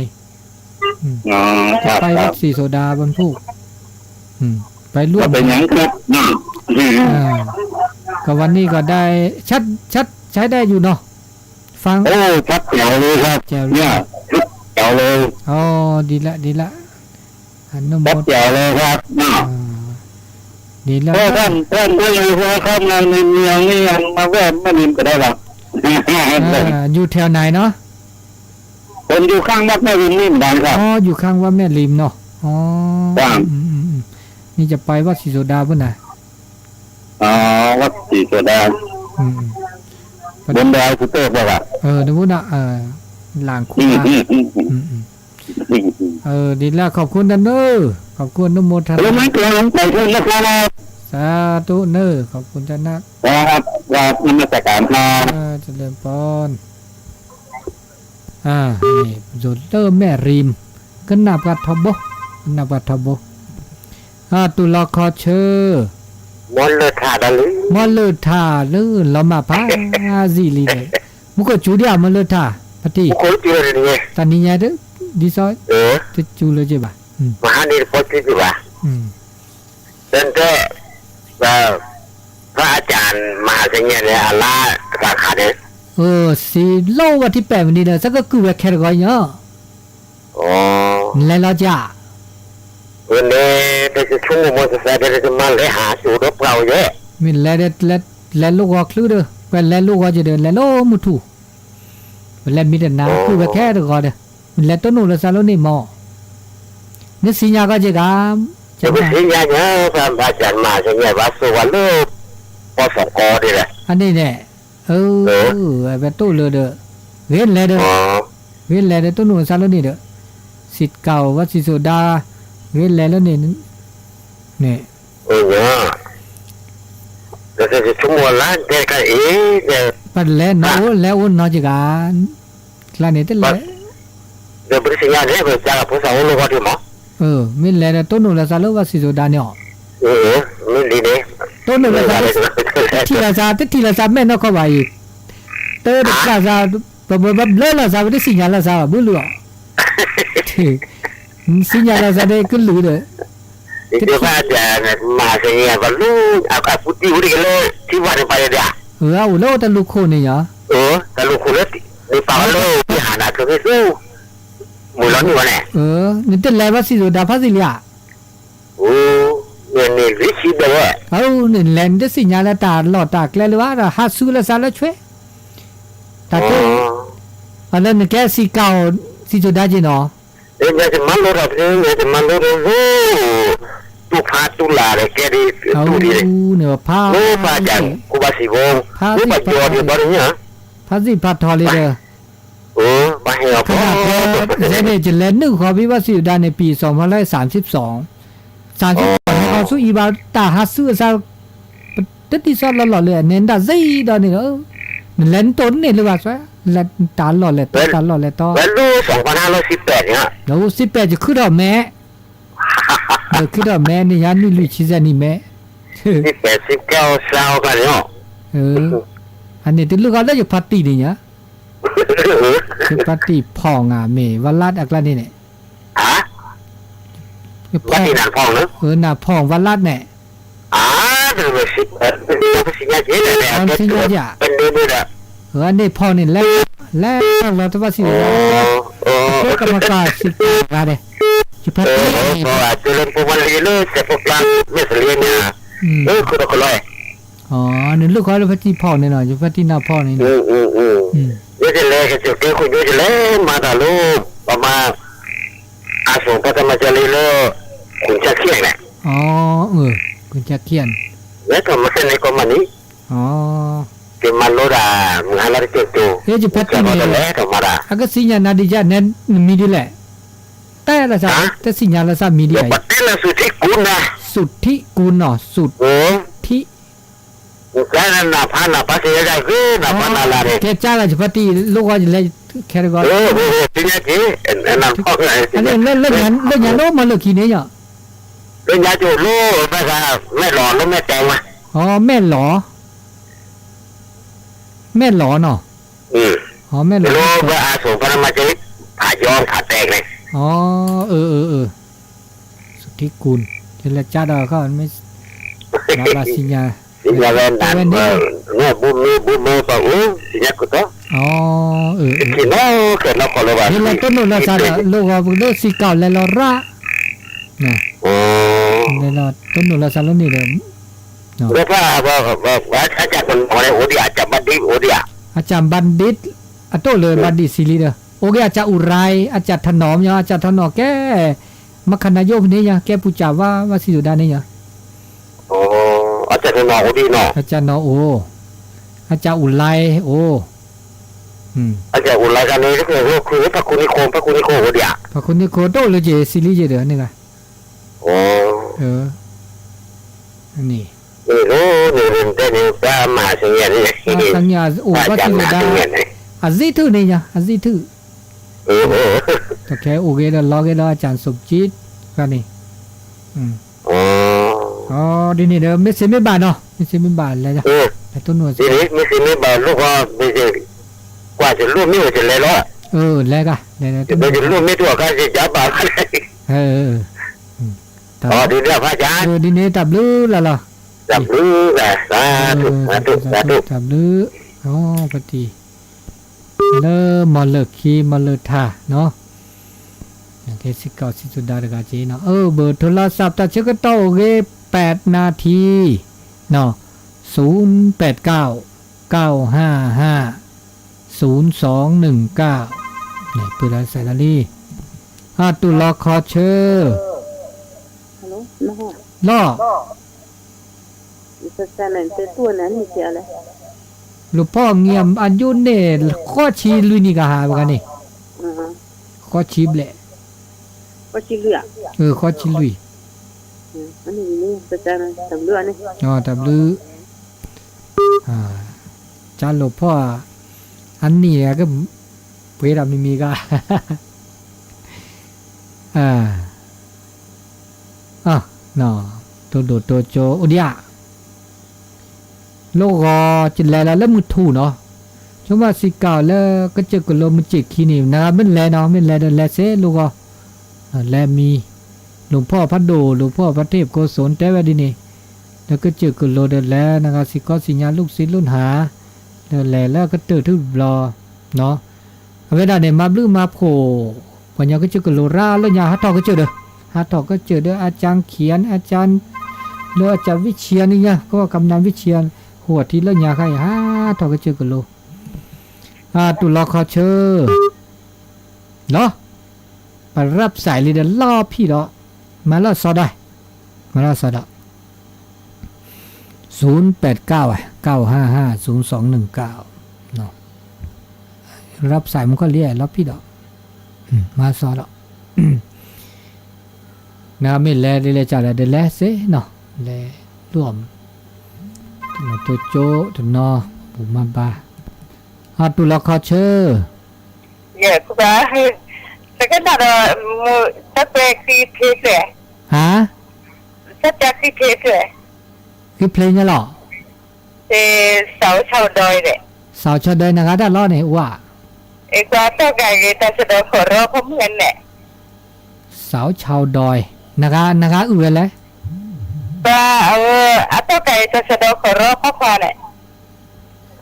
อืม อ๋อ ครับ จะไปวัดศรีโสดาวันพุธ อืม ไปร่วม ก็เป็นอย่างครับนะ อ่า ก็วันนี้ก็ได้ ชัด ชัด ใช้ได้อยู่เนาะ ฟัง โอ้ ชัดแจ๋วเลยครับ แจ๋วเลย เนี่ย ชัดแจ๋วเลย อ๋อ ดีละ ดีละ อนุโมทนา ชัดแจ๋วเลยครับนะ อ่า ดีแล้ว ก็ท่าน ท่านก็เลยว่าเข้ามาในเมืองนี่ มาแวะแม่ริมก็ได้ครับ อ่า อยู่แถวไหนเนาะ ผมอยู่ข้างวัดแม่ริมนี่เหมือนกันครับ อ๋อ อยู่ข้างวัดแม่ริมเนาะ อ๋อ ครับ อืม อืม อืม นี่จะไปวัดศรีโสดาพุ้นนะ อ๋อ วัดศรีโสดา อืม อืม บนดอยสุเทพเหรอครับ เออ นึกว่าน่ะ เออ หลังครูบา อืม อืม อืม อืม เออ ดีแล้ว ขอบคุณนะเนอะ ขอบคุณ อนุโมทนา รู้ไหม ตัวหลวงปู่พุทธนคร ส สาธุเนอะ ขอบคุณเจ้านะ ครับ ครับ นมัสการครับ เจริญพร อ่า นี่ อยู่เตอร์แม่ริม ကနၣ်ပှၤထီဘိ ကနၣ်ပှၤထီဘိ อ่า တူၢ်လီၤခီဆၢ မ်လၢၢ်ထးဒီးလံ မ်လၢၢ်ထးလၢ လီၤမၢ်ဖးယံာ်လံဒီး မူခိၣ်စူၤဒံးဧါ မ်လၢၢ်ထး ဖါတံၢ် မူခိၣ်စူၤလၢတနံၤ တနံၤညါတ ဒ်သိး တစူၤလၢက့ၤဘၣ် မဟါန့ၣ်တပီစူၤက့ၤဘၣ် တၢ် พระอาจารย์มหาเสงี่ยมเนี่ย อาลาสาขาเนี่ย เออ စံးလိာ်ဝဲထံပဲာ်မနုၤဒီး သကကုၢ်ဝဲခဲတဂီၤညါ နလဲၤလီၤကၢ် အန့ၣ် တဆိကမိၣ်မ့ၢ်စဲး တမ့ၢ်လဲၤဟးစိာ်ဒီးပှၤဝဲယဲ မ့ၢ်လဲၤဒီး လဲၤလိၣ်ဂီၤချုဒီး ပှၤလဲၤလိၣ်ဂီၤက့ၤဒီး လဲၤလိၣ်မုၢ်ထူၣ် ပလဲၤမံတနၤ ကုၢ်ဝဲခဲတဂီၤဒီး မ့ၢ်လဲၤတိၢ်နီၣ်လၢသးလိန့ၣ်မး နသ့ၣ်ညါကီက့ၤဂၤ ယကသ့ၣ်ညါညါ ပှၤဘၣ်စၢ်မၤသ့ၣ်ညါ ဘၣ်စိာ်ဝဲလၢ ပီၢ်သီၣ်ကီဒ်လဲၣ် အန့ၣ်န့ၣ် အဝဲတိၢ်လၢဒီး ဂ့ၤလဲၤဒီး ဂ့ၤလဲၤဒီးတိၢ်နီၣ်သးလိန့ၣ်ဒီး စံးတကးအီၤ ဝဲစံၣ်စိၤဒါ ဂ့ၤလဲၤလၢန့ၣ် န့ၣ် ဆိကမိၣ်လၢတဲကါအံၤ ပလဲၤနီၣ်အိၣ်လဲၤအိၣ်နီၣ်က့ၤဂၤ ကျါန့ၣ်တလဲၤ ဒီးပတသ့ၣ်ညါန့ၣ် ပကစၢ်ဖိသၣ်အိၣ်လၢဂီၢ်ဒံးမး မ့ၢ်လဲၤဒီးတိၢ်နီၣ်လၢသးလၢဘၣ်စံၣ်စိၤဒါန့ၣ်အီၤ မ့ၢ်လံန့ၣ် တိၢ်နီၣ်လၢသး တထံၣ်လီၤသး တထံၣ်လီၤသးမဲာ်နီၢ်ခီဘၣ်အံၤ တၢ်တဖျၢၣ်သး ပဘၣ်ဘျၢလီၤသး ပတသ့ၣ်ညါလီၤသးဘၣ် ဘုလိာ်အီၤ သ့ၣ်ညါလီၤသးဒီးကလုာ်ဒီး ယဘၣ်မၤသ့ၣ်ညါဘၣ်လၢ အပူၤတံၢ်အိၣ်တက့ၢ်လၢ ထံဘၣ်န့ၣ်ပာ်ယဲဒၣ် အိၣ်လၢတၢ်လူၢ်ခိၣ်န့ၣ်ညါ တၢ်လူၢ်ခိၣ်လၢ န့ၣ်ပာ်ဝဲလၢ ဝံဟးနၤကျိၤမ့ၢ်သူ မုၢ်လီၤနုာ်ဝဲန့ၣ် နတလဲၤဘၣ်စံၣ်စိၤဒါဖးသံလံဧါ န့ၣ်လဲၤ နတသ့ၣ်ညါလၢတၢ်လီၢ်တၢ်ကျဲလၢၤဘၣ် ဒီးဟးဆူလၢသးလၢဆွဲ တၢ်ကဲ အလၢနကဲစံးကၤအီၤ စံၣ်စိၤဒါက့ၤနီၤ ယမၤလိထီၣ်ဖဲ ယမၤလိထီၣ်လၢ တူၢ်ဖးတူၢ်လၢ်ဒီးကဲဒ်တူၢ်ဒ်န့ၣ် ဖး လၢဖးကၢ် ကူဘၣ်စံးဘိ ဖးသ့ၣ်ဖးထီန့ၣ် ဖးသ့ၣ်ဖးထီလံဒီး ဘၣ်ဟဲအီၤဖဲ ယဲန့ၣ် ယလဲၤနုာ်ဃီၤဘံၣ်ဘၣ်စံၣ်စိၤဒါန့ၣ် ပံၣ်စီၤမီၤလၢ သၢဆံ သၢဆံ ဟဲဃီၤဆူအံၤဘၣ် တၢ်ဟးဆူအသး တဒ်သိးလီၢ်လီၢ်လၢအန့ၣ် နတၢ်စ့ဒီးန့ၣ်ဒီး နလဲၤနတိၢ်တန့ၢ်လၢၤဘၣ်စ့ လဲၤတၢ်လီၢ်လဲၤတီ တၢ်လီၢ်လဲၤတီ ဝဲလၢ စံးပာ်နၤလၢ စံးပာ်န့ၣ် လၢစံးပာ်ယခုထီၣ်မဲ ယခုထီၣ်မဲန့ၣ် ယၤနံၣ်လွံၢ်ဆံစဲနံၣ်မဲ စံးပာ်စံးကဲအီၤစါအီၤကန့ၣ် အန့ၣ်တလုၢ်ဃီလၢယဖါတံၢ်န့ၣ်ညါ ယဖါတံၢ်ဖီၣ်ငါမ့ၢ် ဝါလၢ်အကျါန့ၣ်န့ၣ် ဖီၣ် နၢ်ဖီၣ်ဝါလၢ်န့ၣ် အါ ပစံးညါက့ၤ ပန့ၢ်မ့ၢ်ဒီး အန့ၣ်ဖီၣ်န့ၣ် လဲၤ လဲၤလီၤတဘၣ်စံၣ်စိၤဒါ အကဲကမကၤစံးကၤဂၤဒဲး ယဖါတံၢ် လၢစဲးဖိကျါ မဲာ်သလ့န့ၣ် လၢခိၣ်တကလီၢ် နလုၢ်ဃီလၢဖါတံၢ်ဖီၣ်န့ၣ်နီၤ ယဖါတံၢ်နၢ်ဖီၣ်န့ၣ်နီၤ ယဲကလဲၤကစၢၢ်ကဲခိၣ်ညိယလဲၤမၤတၢ်လၢ ပမၤ အစိၤပှၤတမၤစၢၤလံလၢ ခိၣ်ဆၢခံန့ၣ် ခိၣ်ဆၢခံ လၢထီၣ်မၤန့ၣ်ကီးမးန့ၣ် ကမၤလိဒၣ် မုၢ်ဟါလီၤတက့ၢ်တိၤ ယဖါတံၢ်န့ၣ် အကသ့ၣ်ညါနၤဒံးယါနဲ နမံၤဒ်လဲၣ် တၢ်လၢသး တသ့ၣ်ညါလၢသးမံၤဒ်လဲၣ် ပတဲလၢ သုးထံကူနီၤ သုးထံကူနီၤ သုးထံ နကနၢ်ဖးနၢ်ဖးသ့ၣ်ညါယၤဂ့ၤ နၢ်ဖးနၢ်လၢ်န့ၣ် ကဲကၢ်လၢယဖါတံၢ် လိၣ်ဂီၤယလဲၤ ခဲတဂီၤ သ့ၣ်ညါက့ၤ နၢ်ဖး လၢညါလၢမၤလၢခံန့ၣ်ယီၤ လၢညါကၠိလၢ ဘၣ်သး မဲၢ်လီၤလၢမဲၢ်တဲဝဲ အီ မဲၢ်လီၤ မဲၢ်လီၤနီၤ မဲၢ်လီၤ လၢအစိၤ ပှၤတမၤစၢၤ ဖးယီၤဖးတဲန့ၣ် သုးထံကူ ယလဲၤကၢ်ဒီးခီ မ့ၢ် နဘၣ်သ့ၣ်ညါ သ့ၣ်ညါဝဲနၤ ဝဲန့ၣ် ဘုမ့ၢ် ဘုမ့ၢ်ပှၤအိၣ် သ့ၣ်ညါကတီၢ် အီ တထံၣ်နီၢ်ခဲနီၢ်ကီၢ်လၢၤဘၣ် ယလဲၤတိၢ်နီၣ်လၢသးဒီး လိၣ်ဂီၤပကဒိၣ်စံးကၤလဲၤလီၤရၣ် လဲၤလီၤတိၢ်နီၣ်လၢသးလၢန့ၣ်ဒီး ဒီးဖဲ အကၢ်ကနီၤန့ၣ် အိၣ်ဒံး အကၢ်ဘၣ်ဒံး အိၣ်ဒံးဧါ အကၢ်ဘၣ်ဒံး အတိၣ်လၢဘၣ်ဒံးစံးလံဒီး အိၣ်က့ၤအကၢ်အူရၤ အကၢ်ထနီၣ်မ့ၢ် အကၢ်ထနီၣ်ကဲ မခနယိၣ်ဖဲန့ၣ်ယါ ကဲပူၤစၢ်ဝါ ဝါစံၣ်ဒိၣ်ဒါန့ၣ်ယါ အကၢ်ထနီၣ်အိၣ်ဒံးနီၤ အကၢ်နီၣ်အိၣ် အကၢ်အူရၤအိၣ် အကၢ်အူရၤကန့ၣ် လၢဖးခူနံၣ်ခိၣ် ဖးခူနံၣ်ခိၣ် ဖးခူနံၣ်ခိၣ်အိၣ်ဒံးဧါ ဖးခူနံၣ်ခိၣ်တိၣ်လၢက့ၤစံးလံက့ၤဒီးန့ၣ်ဂါ န့ၣ် န့ၣ် တဲန့ၣ် ပှၤမၤသ့ၣ်ညါန့ၣ် သ့ၣ်ညါအိၣ်ခီၣ်ထံးလၢဒၣ် အဇ့ၣ်ထုးန့ၣ်ညါ အဇ့ၣ်ထုး တခဲအိၣ်ဂ့ၤဒီးလီၤဂ့ၤဒီး အကၢ်စိးကၠံ တခါန့ၣ် ဒ်န့ၣ်ဒီး မ့ၢ်စ့မ့ၢ်ဘၣ်နီၤ မ့ၢ်စ့မ့ၢ်ဘၣ်လဲၤ လဲၤတိၢ်နီၣ်စ့ မ့ၢ်စ့မ့ၢ်ဘၣ်လိၣ်ဃီ ကွၢ်စလိၣ်မ့ၢ်အိၣ်တလဲၤလီၤ လဲၤဂၤ လဲၤတိၢ်နီၣ် စလိၣ်မ့ၢ်တအိၣ်အခါ ယကဘၣ် ဒ်န့ၣ် တၢ်ဘျုးလီၤလီၤ တၢ်ဘျုး စၤထူၣ် စၤထူၣ် စၤထူၣ် တၢ်ဘျုး ပတံၤ လၢမီၢ်လၢၢ်ခံ မီၢ်လၢၢ်ထါနီၤ ကဲစ့ၢ်ကီး စံးသူဒါတဂၤက့နီၤ အၢ ဘၢၣ်ထိလၢစး တၢ်ဆၢကတီၢ်အိၣ်ဂ့ၤ ပှဲးနၣ်ထံ နီၤ သုၣ်ပှဲးကၠၢ် ကၠၢ်ဟၣ်ဟၣ် သုၣ်သွင်ၼိုင်ၣ်ကၠၢ် ပၢၢ်လီၤစးလီၤလံ အတူၢ်လီၤခီဆၢ လီၤ လူၤဖီၣ်ငံၤ အယိန့ၣ် ဃိးဆံလွံၢ်နံၣ်ကဟးဝဲဂၤန့ၣ် ဃိးဆံဘျဲၣ် ဃိးဆံလွံၢ် တၢ်ဘျုး ကၠၢ်လူၤဖီၣ် အနံၣ်က ပှ့ၤဒီးမံၤမံၤဂၤ တိၢ်ဒိၣ်တိၢ်ကၠိအိၣ်ဒံးဧါ လိၣ်ဂီၤ ကလဲၤလီၤလၢမုၢ်ထူၣ်နီၤ ဆိကမိၣ်စံးကၤလၢကစၢၢ်ကလိမုၢ်စ့ၢ်ခံန့ၣ် နဂၤမ့ၢ်လဲၤနီၤ မ့ၢ်လဲၤဒီးလဲၤစ့လိၣ်ဂီၤ လဲၤမံၤ လူၤဖီၣ်ဖးဒိၣ် လူၤဖီၣ်ဖးထ့ၣ်ကိစိၣ် တဲဝဲဒ်န့ၣ် လၢကစၢၢ်ကလိဒီးလဲၤ နဂၤစံးကီးစံးညါ လူကစံးလူနၢ် ဒီးလဲၤလၢကတၢၢ်ထူၣ်ဘျီ အဝဲဒၣ်န့ၣ် မၤဘျုးမၤဖှိၣ် ပှၤကညီကစၢၢ်ကလိရၤလၢညါ ဟးထီၣ်ကစၢၢ်ဒီး ဟးထီၣ်ကစၢၢ်ဒီး အကၠၢ်ခံ အကၠၢ် လၢအကၠၢ်ဝံၣ်ဆံအနံၣ်ညါ ကီၢ်ကမျၢၢ်ဝံၣ်ဆံ ဟူးအထံလၢညါခါအံၤ ဟးထီၣ်ကစၢၢ်ကလိ အတူၢ်လီၤခီဆၢ လီၤ ပရၢးစဲးလံဒီးလီၢ်ဖံးဒီး မၤလီၤစီဒီး မၤလီၤစီဒီး သုၣ်ပှဲးကၠၢ် ကၠၢ်ဟၣ်ဟၣ် သုၣ်သွင်ၼိုင်ၣ်ကၠၢ် ရၢးစဲးမူခီၣ်လံ လီၢ်ဖံးဒီး မၤစီဒီး နမ့ၢ်လဲၤဒ်လဲၣ်ကၠၢ်ဒီး ဒ်လဲၣ်စ့ၢ်နီၤ လဲၤလိၣ်အီၤ တနီၤတိကၠိတနီၤ ပူၤမၤဘါ အတူၢ်လီၤခီဆၢ ယဲၢ် ပကနၣ်ဒီး မုၢ်တၢ်ကွဲးဃံဖျ့ဖျဲၣ်, ဟါ, တၢ်ကွဲးဃံဖျ့ဖျဲၣ်, ဃံဖျ့ညါလီၤ, စးဆီဒီး, စးဆီဒီး နဂၤတၢ်လီၤန့ၣ် ဝါ, အကွၢ်တီၢ်ကးဂ့ၤ တၢ်ဆဒီးခိၣ်ရီဖီမုၢ်န့ၣ်, စးဆီဒီး, နဂၤအုၣ်ဝဲလဲၣ်, ပှၤ, အတီၢ်ကးဂ့ၤ တၢ်ဆဒီးခိၣ်ရီဖီခွါန့ၣ်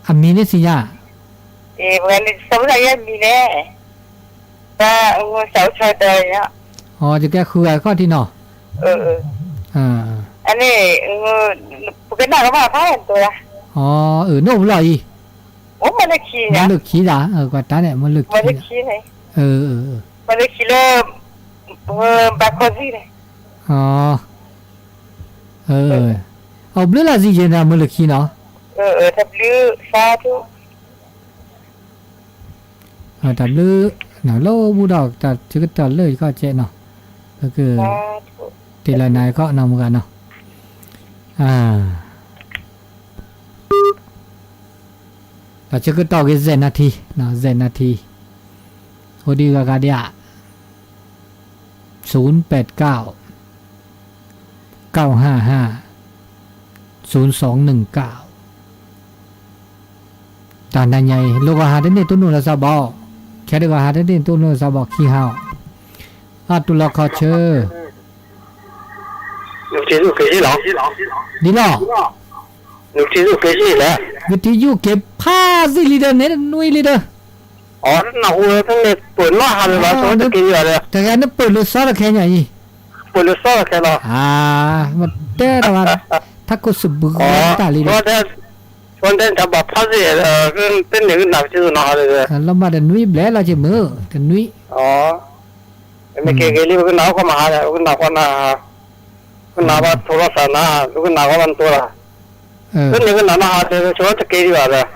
အမံၤန့ၣ်စံးညါ, ပှၤန့ၣ် စီၤပသးယဲမံၤန့ၣ်, ပှၤ, စးဆီဒီး, ယကဲဃုဂၤခီၣ်ထံးနီၤ, အန့ၣ်, ပကနၣ်ကမၣ်ဖးဒိၣ်, နအိၣ်ဖဲလဲၣ်အံၤ, မ့ၢ်လၢခံ, မ့ၢ်လၢခံဒၣ်, ကွၢ်တၢ်န့ၣ် မ့ၢ်လၢခံ, မ့ၢ်လၢခံလၢ, ဘၣ်ခီသံန့ၣ်, အဘျုးလၢ်စံယဲၢ်န့ၣ် မ့ၢ်လၢခံနီၤ, တၢ်ဘျုး, တၢ်ဘျုး, လၢအိၣ်ဘူးဒီးတၢ်ဆၢကတီၢ်လၢယခီၣ်ကဲနီၤ, ပက, တ့လီၤနၤခီၣ်နီၤမုၢ်ဂၤနီၤ, တၢ်ဆၢကတီၢ်ဂ့ၤ စဲးနၣ်ထံ, စဲးနၣ်ထံ, အိၣ်ဒံးဂၤဂၤဒံးဧါ, သုၣ်ပှဲးကၠၢ်, ကၠၢ်ဟၣ်ဟၣ်, သုၣ်သွင်နုၣ်ကၠၢ် တၢ်နၤညါအံၤ လိၣ်ဂီၤဟးတန့ၢ်တိၢ်နီၣ်လၢစးဘီ, ခဲတဂီၤဟးတန့ၢ်တိၢ်နီၣ်လၢစးဘီခံဟါ, အတူၢ်လီၤခီဆၢ, ဒ်လီၤ, ကတံယုၢ်က့ၤဖးသ့ၣ်လံဒီးန့ၣ်နွံလံဒီး, တဂၤနပၢၢ်လိာ်စီတခဲညါအံၤ, ပတဲတၢ်ဘၣ်, ထးခိၣ်စဘူးတၢ်လံဒီး လီၤမၢ်တနွံဘျဲၣ်လီၤက့ၤမုၢ်, တနွံ, မ့ၢ်က့ၤက့ၤလံပကနၣ်အိၣ်ကီမဟါဒီး ပကနၣ်ကီနၤ, ပကနၣ်ဘၣ်ထိလီၤသးနၤ, ပကနၣ်ကီဘၣ်နတိၤလီၤ, ပန့ၣ်ကနၣ်နဟးဒီး ဆိတက့ၤဒံးဘၣ်ဒီး,